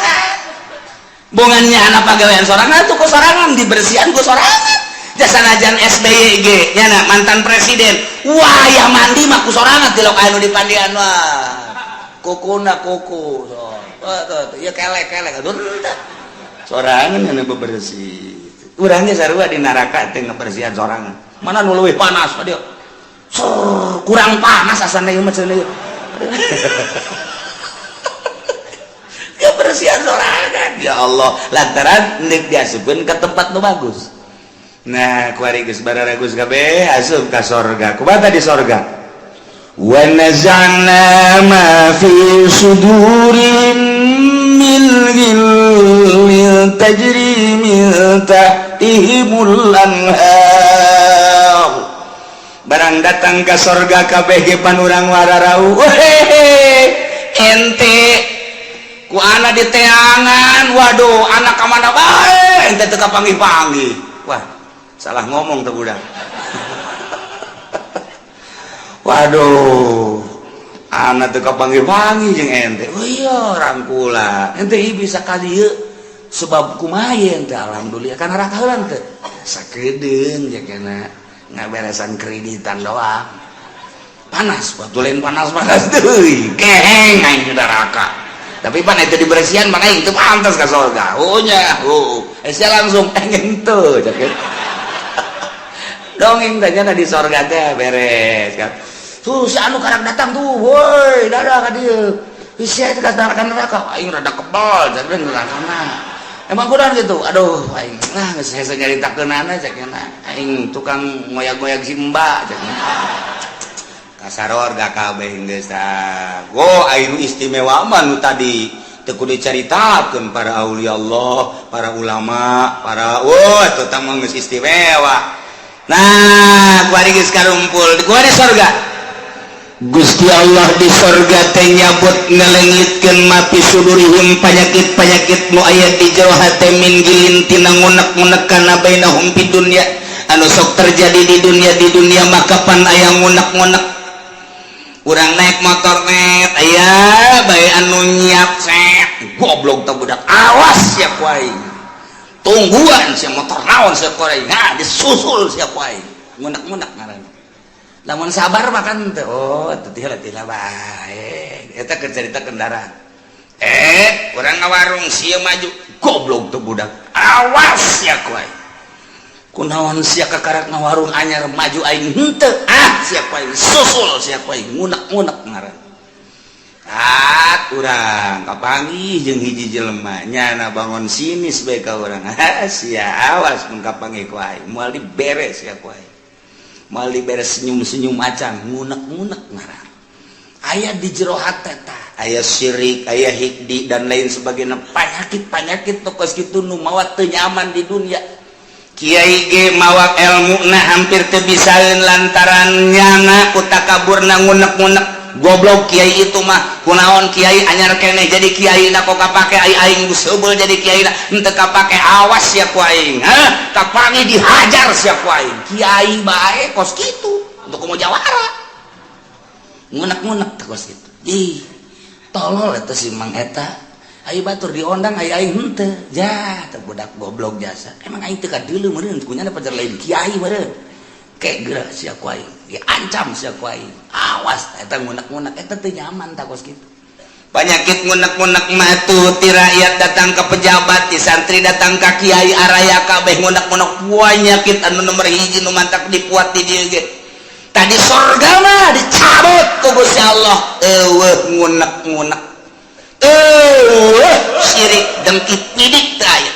bongannya anak pagawean sorangan tuh, ku sorangan dibersihan ku sorangan. Jasa najan SBY ge nyana mantan presiden, wah ya mandi mah ku sorangan, tilok anu dipandian, wah kukuna kuku so tuh ya kelek kelek sorangan yang bebersih. Urangnya sarua di neraka teh ngebersihan sorangan. Mana nu leuwih panas dia? Kurang panas asana ieu mah cenah. Kebersihan sorangan, ya Allah, lantaran nek diasupkeun ke tempat nu bagus. Nah, kuari geus bararagus kabeh asup ka sorga. Kumaha di sorga? Wa naza'na ma fi sudurihim min ghillin tajri min tahtihimul anhar. Barang datang ke sorga, kabeh ge pan urang wararau, "Ente ku ana diteangan, waduh, anak ka mana bae, ente teu kapanggih-panggih." Wah, salah ngomong tuh budak. "Waduh, anak teu kapanggih-panggih jeung ente." "Oh iya, rangkula ente ieu bisa ka dieu sebab kumaha ente?" "Alhamdulillah." "Kana neraka heula teu?" "Sakedeung ya, kana ngaberesan kreditan doang." Panas batu lain, panas-panas deui, keheng aing di neraka. Tapi pan itu dibersihan, maka itu pantas ke surga. Oh nya, oh eh langsung pengen tuh cek dongeng tanya di sorga teh beres kan. Tuh si anu karang datang tuh, woi, dadah ka dieu. Si eta ka neraka, neraka aing rada kebal jadi neraka mah. Emang kurang gitu. Aduh, aing nah geus hese nyaritakeunana, cek aing tukang ngoyak-ngoyak si mbak, cek. Kasaror gak kabeh geus. Go aing istimewa mah nu tadi teu kudu dicaritakeun, para aulia Allah, para ulama, para wah eta mah geus istimewa. Nah, kuari geus karumpul di kuari sorga. Gusti Allah di sorga teh nyabut, ngelengitkeun ma fi sudurihim, penyakit-penyakit nu aya di jero hate, min ghillin, tina ngunek-ngunek kana bainahum fid dunya, anu sok terjadi di dunia. Di dunia maka pan aya ngunek-ngunek. Urang naik motor net, aya bae anu nyiap set, "Goblok teh budak, awas ya ku aing." Tungguan sia, motor naon sia ku aing? Nah, disusul sia ku aing. Ngunek-ngunek ngaranna. Lamun sabar mah kan teu, oh, teu teh bae. Eta keur carita kendaraan. Eh, urang ngawarung, sia maju, goblok tuh budak. Awas sia ku aing. Kunaon sia kakarak ngawarung anyar, maju aing henteu? Ah, sia ku aing, susul sia ku aing. Ngunek-ngunek ngaranna. Ah, urang kapanggih jeung hiji jelema, nyana bangun sinis bae ka urang. Ah, sia, awas mun kapanggih ku aing, moal diberes sia ku aing. Moal diberes senyum-senyum acan. Ngunek-ngunek ngaran. Aya di jero hate tah, aya syirik, aya hikdi, dan lain sebagainya, penyakit-penyakit tokos kitu nu mawa teu nyaman di dunia. Kiai ge mawa ilmu na hampir teu bisaeun lantaran nyana ku takaburna, ngunek-ngunek. Goblok kiai itu mah, kunaon kiai anyar keneh jadi kiai na kok kapake, ai aing geus heubeul jadi kiai na henteu kapake. Awas sia ku aing, hah, kapanggih dihajar sia ku aing. Kiai bae kos kitu untuk komo jawara, ngunek-ngunek teh kos kitu. Ih, tolol eta si Mang eta. Ayo batur diondang, ai aing henteu. Ja teh budak goblok jasa, emang aing teu kadeuleu meureun kunyana pajar lain kiai meureun. Kayak gerak sia ku aing, diancam sia ku aing, awas. Eta ngunek-ngunek, eta teu nyaman tah kos kitu. Penyakit ngunek-ngunek mah tuh ti rakyat datang ke pejabat, ti santri datang ke kiai, araya kabeh ngunek-ngunek. Penyakit anu nomor hiji nu mantak dipuat di dieu ge. Tadi sorga mah dicabut ku Gusti Allah, eueuh ngunek-ngunek, eueuh syirik, dengki, pidik teu aya.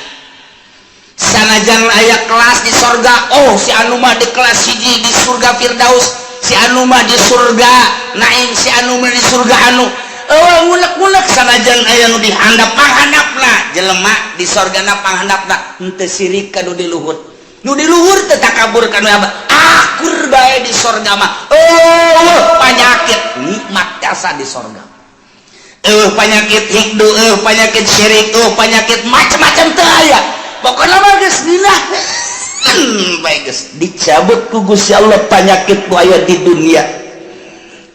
Sanajan aya kelas di sorga, oh, si anu mah di kelas hiji di surga Firdaus, si anu mah di surga Naim, si anu mah di surga anu, eueuh ngunek-ngunek. Sanajan aya nu dihandap, panghandapna jelema di sorgana, panghandapna henteu sirik ka nu di luhur, nu di luhur teu takabur ka nu akur bae. Di sorga mah eueuh panyakit, nikmat jasa di sorga. Eueuh panyakit hikdu, eueuh panyakit syirik, eueuh panyakit macam-macam teu aya. Pokoknya mah geus ngeunah bae, geus dicabut ku Gusti Allah panyakit nu aya di dunia.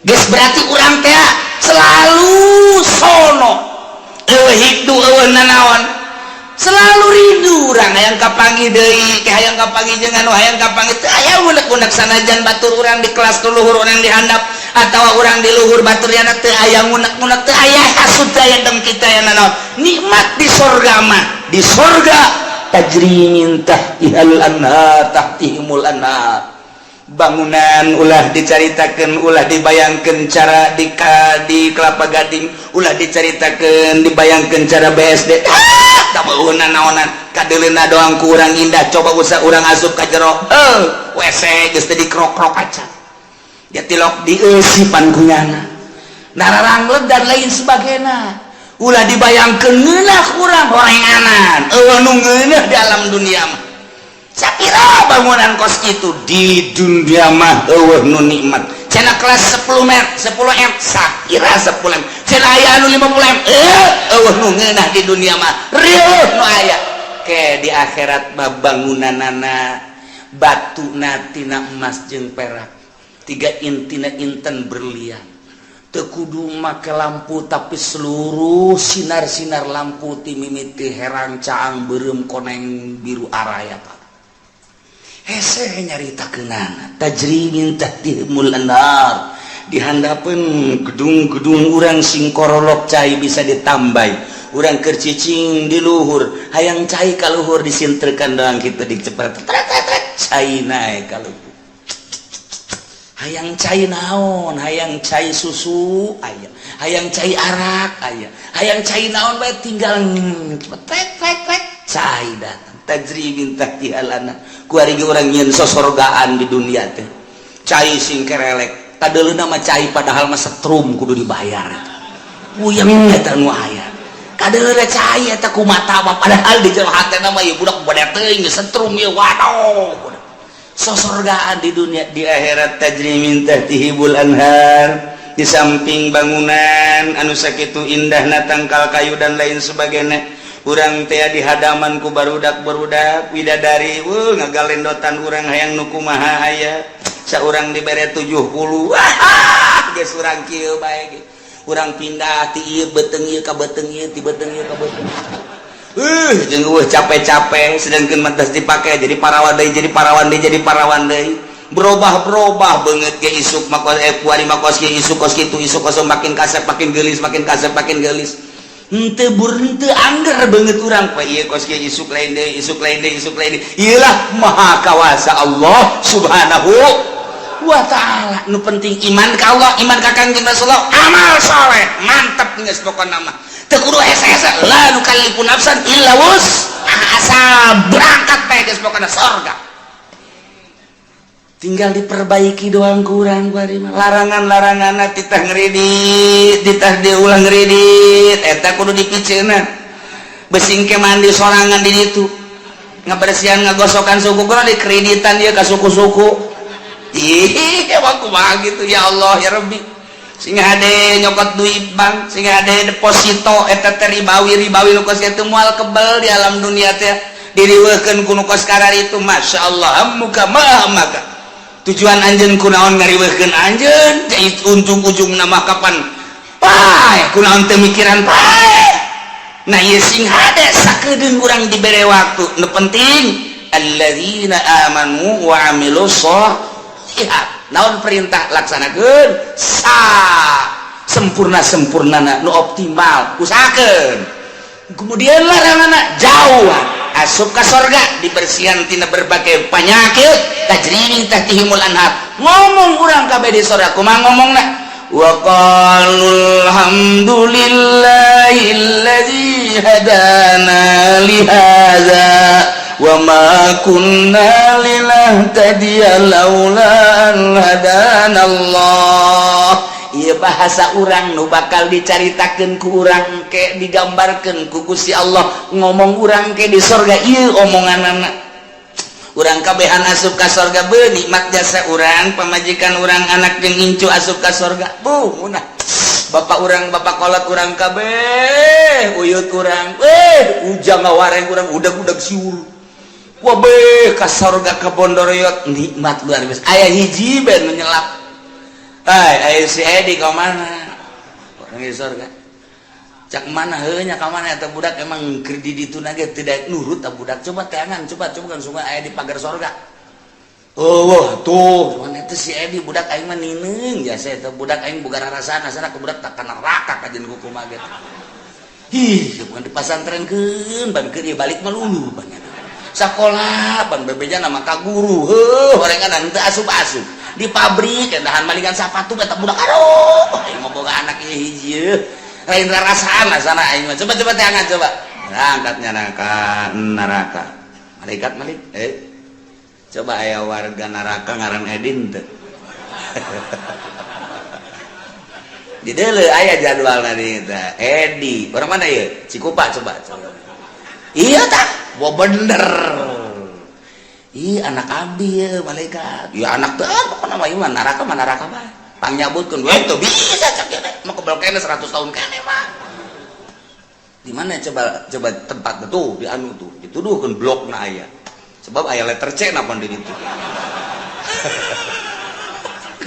Geus berarti urang teh selalu sono, eueuh hikdu, eueuh nanaon, selalu rindu urang hayang kapanggih deui ke, hayang kapanggih jeung anu, hayang kapanggih. Teu aya ngunek-ngunek. Sanajan batur urang di kelas luhur, urang di handap, atawa urang di luhur batur yana, teu aya ngunek-ngunek, teu aya hasud, teu aya dengki, teu aya nanaon. Nikmat di sorga mah. Di sorga tajri min tahtihal anhar, tahtihimul anhar. Bangunan ulah dicaritakan, ulah dibayangkan cara di Kelapa Gading, ulah dicaritakan, dibayangkan cara BSD. Ah, tak naonan, kadeleuna doang kurang indah. Coba usah urang asup ka jero, eh, WC geus teu dikrok-krok acan ya, tilok dieusipan kunyana, nararangleg, dan lain sebagainya. Ulah dibayangkeun ngeunah kurang horenganan, eueuh nu ngeunah di alam dunia mah. Sapira bangunan kos itu di dunia mah eueuh nu nikmat. Cenah kelas 10 m, 10 m, sakira 10 m, cenah aya anu 50 m. Eh, eueuh nu ngeunah di dunia mah, rieuh nu aya ke di akhirat mah. Bangunanana batuna tina emas jeung perak, tiga intina inten berlian. Teu kudu make lampu, tapi seluruh sinar-sinar lampu ti mimiti herang, caang, beureum, koneng, biru, araya. Pak, hese nyaritakeunana. Tajri min tahtihimul anhar. Di handapeun gedung-gedung urang sing korolok, cai bisa ditambah. Urang keur cicing di luhur, hayang cai ka luhur, disintrekan doang kitu, dicepet cai naik ka luhur. Hayang cai naon, hayang cai susu aya, hayang cai arak aya, hayang cai naon bae, tinggal cepet trek trek, cai datang. Tajri min tahtihal anhar. Kuari ge urang nyieun sosorgaan di dunia teh, cai sing kerelek, kadeuleuna mah cai, padahal mah setrum kudu dibayar. Puyeng eta nu aya, kadeuleuna cai eta ku mata mah, padahal di jero hatena mah ieu budak bade teuing setrum ieu. Waduh, sosorgaan di dunia. Di akhirat tajri min tahtihimul anhar. Di samping bangunan anu sakitu indahna, tangkal kayu dan lain sebagainya, urang teh di hadaman ku barudak barudak widadari, ngagalendotan. Urang hayang nu kumaha aya, saurang dibere 70. Wah, geus urang kieu bae ge. Urang pindah ti ieu beuteung ieu ka beuteung ieu, ti beuteung ieu ka beuteung. Jeung eueuh capek-capek, sedangkan mentas dipakai jadi parawan deui, jadi parawan deui, jadi parawan deui, berubah-berubah banget ge. Isuk mah kos, kuari mah kos kieu, isuk kos kitu, isuk kos, makin kasep makin geulis, makin kasep makin geulis. Henteu bur, henteu angger banget urang pa ieu kos kieu, isuk lain deui, isuk lain deui, isuk lain deui. Ieu lah maha kawasa Allah Subhanahu wa Ta'ala. Nu penting iman ka Allah, iman ka Kangjeng Rasulullah, amal soleh, mantap geus. Pokona mah teu kudu hese-hese, la nukallifu nafsan illa wus'aha. Asal berangkat bae geus, pokona sorga tinggal diperbaiki doang. Kurang larangan-larangan, titah ngeridit, titah diulang ngeridit, eta kudu dipiceuna. Besing ke mandi sorangan di ditu, ngabersihan, ngagosokan suku, kudu dikreditan dia ka suku-suku. Ih, emang kumaha gitu? Ya Allah, ya Rabbi. Sing hade nyokot duit bank, sing hade deposito, eta teh ribawi, ribawi nu kos kitu moal kebel di alam dunia teh, diriweuhkeun ku nu kos itu. Masya Allah, hammuka ma hammaka, tujuan anjeun kunaon ngariweuhkeun anjeun? Ujung-ujung nama kapan pae, kunaon teu mikiran pae? Nah, ieu sing hade sakedeung urang dibere waktu. Nu penting alladzina amanu wa amilus sholihat. Naon perintah, laksanakeun sa sempurna sempurnana, nu optimal usahakeun. Kemudian larangan jauh, asup ka sorga, dibersihan tina berbagai penyakit, tajri min tahtihimul anhar. Ngomong urang kabeh di sorga kumaha ngomongna? Wa qalu alhamdulillahilladzi hadana li hadza wa ma kunna linahtadiya laula an hadana Allah. Ieu bahasa urang nu bakal dicaritakeun ku urang ke, digambarkeun ku Gusti Allah. Ngomong urang ke di sorga ieu omonganana. Urang kabehan asup ka sorga, be nikmat jasa urang, pamajikan urang, anak jeung incu asup ka sorga. Bu munah bapak urang, bapak kolot urang kabeh, uyut urang, eh, ujang ngawareng urang, udag-udag siur. Wah, be ka sorga, ka Bondoroyot, nikmat luar biasa. Aya hiji ben nyelap. Hai, ayo si Edi ka mana? Orang di sorga. Cak mana heuh nya, ka mana eta budak? Emang keur di ditu ge tidak nurut eta budak. Coba teangan, coba coba kan sungai aya di pagar sorga. Oh, wah, tuh, mana eta si Edi? Budak aing mah nineung jasa eta budak aing boga rarasaan, asana ku budak tak ka neraka kajeun kumaha ge. Ih, bukan dipasantrenkeun, ban keur ieu balik mah lulu banyak. Sakola ban bebeja nama ka guru, heuh, horengan teu asup-asup. Di pabrik dahan malingan sapatu eta budak. Aduh, aing mah boga anak ieu hiji lain rarasaan asana aing mah. Coba, coba teangan, coba. Angkatnya neraka, neraka. Malaikat malik, eh, coba aya warga neraka ngaran Edin teu? Di deuleu aya jadwal tadi teh. Edi, orang mana ya? Cikupa, coba, coba. Iya tak? Wah, bener. Ih, anak abdi ya, malaikat. Ya anak teh pokokna mah ieu mah neraka mah neraka mah. Pang nyabutkeun we teu bisa cak ieu teh. Mau kebel kene 100 tahun kene mah. Di mana coba, coba tempat tuh di anu tuh dituduhkeun blokna aya. Sebab aya letter C napa di ditu.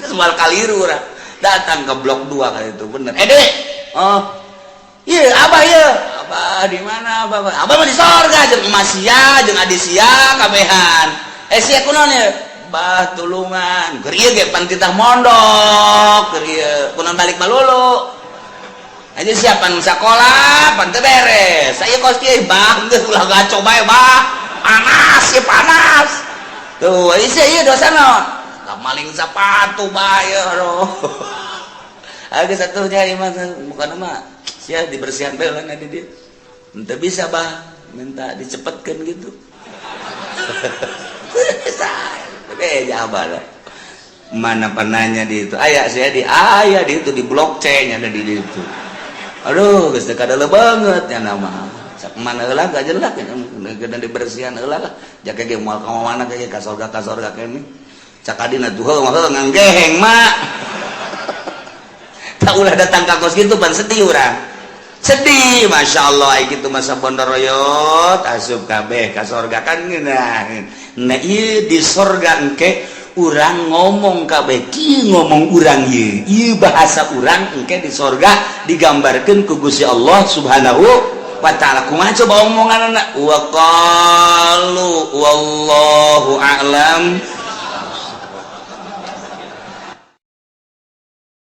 Semua kaliru urang. Datang ke blok 2 kali itu bener. Eh, Dek. Oh. Iya, abah iya. Abah di mana abah? Abah mah di sorga jeung emas sia, jeung adi sia kabehan. Eh, sia kunaon ya? Bah, tulungan. Keur ieu ge pan titah mondok, keur ieu kunaon balik malulu. Aja siapa nu sakola pan teu beres. Saya kos kieu, bah, geus ulah gaco bae, bah. Panas ya, panas. Tuh, ieu ieu dosa naon? Lah, maling sepatu bae, aduh. Agak satunya ieu mah bukan mah sia dibersihan bae lah di dia. Ente bisa bah, minta dicepetkan gitu. Bisa. Eh, jabar. Mana penanya di itu? Aya saya di, aya di itu, di blok C nya ada di itu. Aduh, geus teu kadeuleum banget nya nama. Sak mana heula gak jelas ya, kedah dibersihan heula lah. Jaka ge moal ka mana ge, ka sorga kene. Cak adina tuh heuh mah nganggeheng mak. Tak ulah datang ka kos kitu pan sedih urang. Sedih, masya Allah, ai kitu masa bondoroyot asup kabeh ka sorga kan ngeunah. Nah, ieu di sorga engke urang ngomong kabeh kieu, ngomong urang ieu. Ieu bahasa urang engke di sorga digambarkeun ku Gusti Allah Subhanahu. Wa ta'ala. Kumaha coba omongan anak? Wa qalu wallahu a'lam.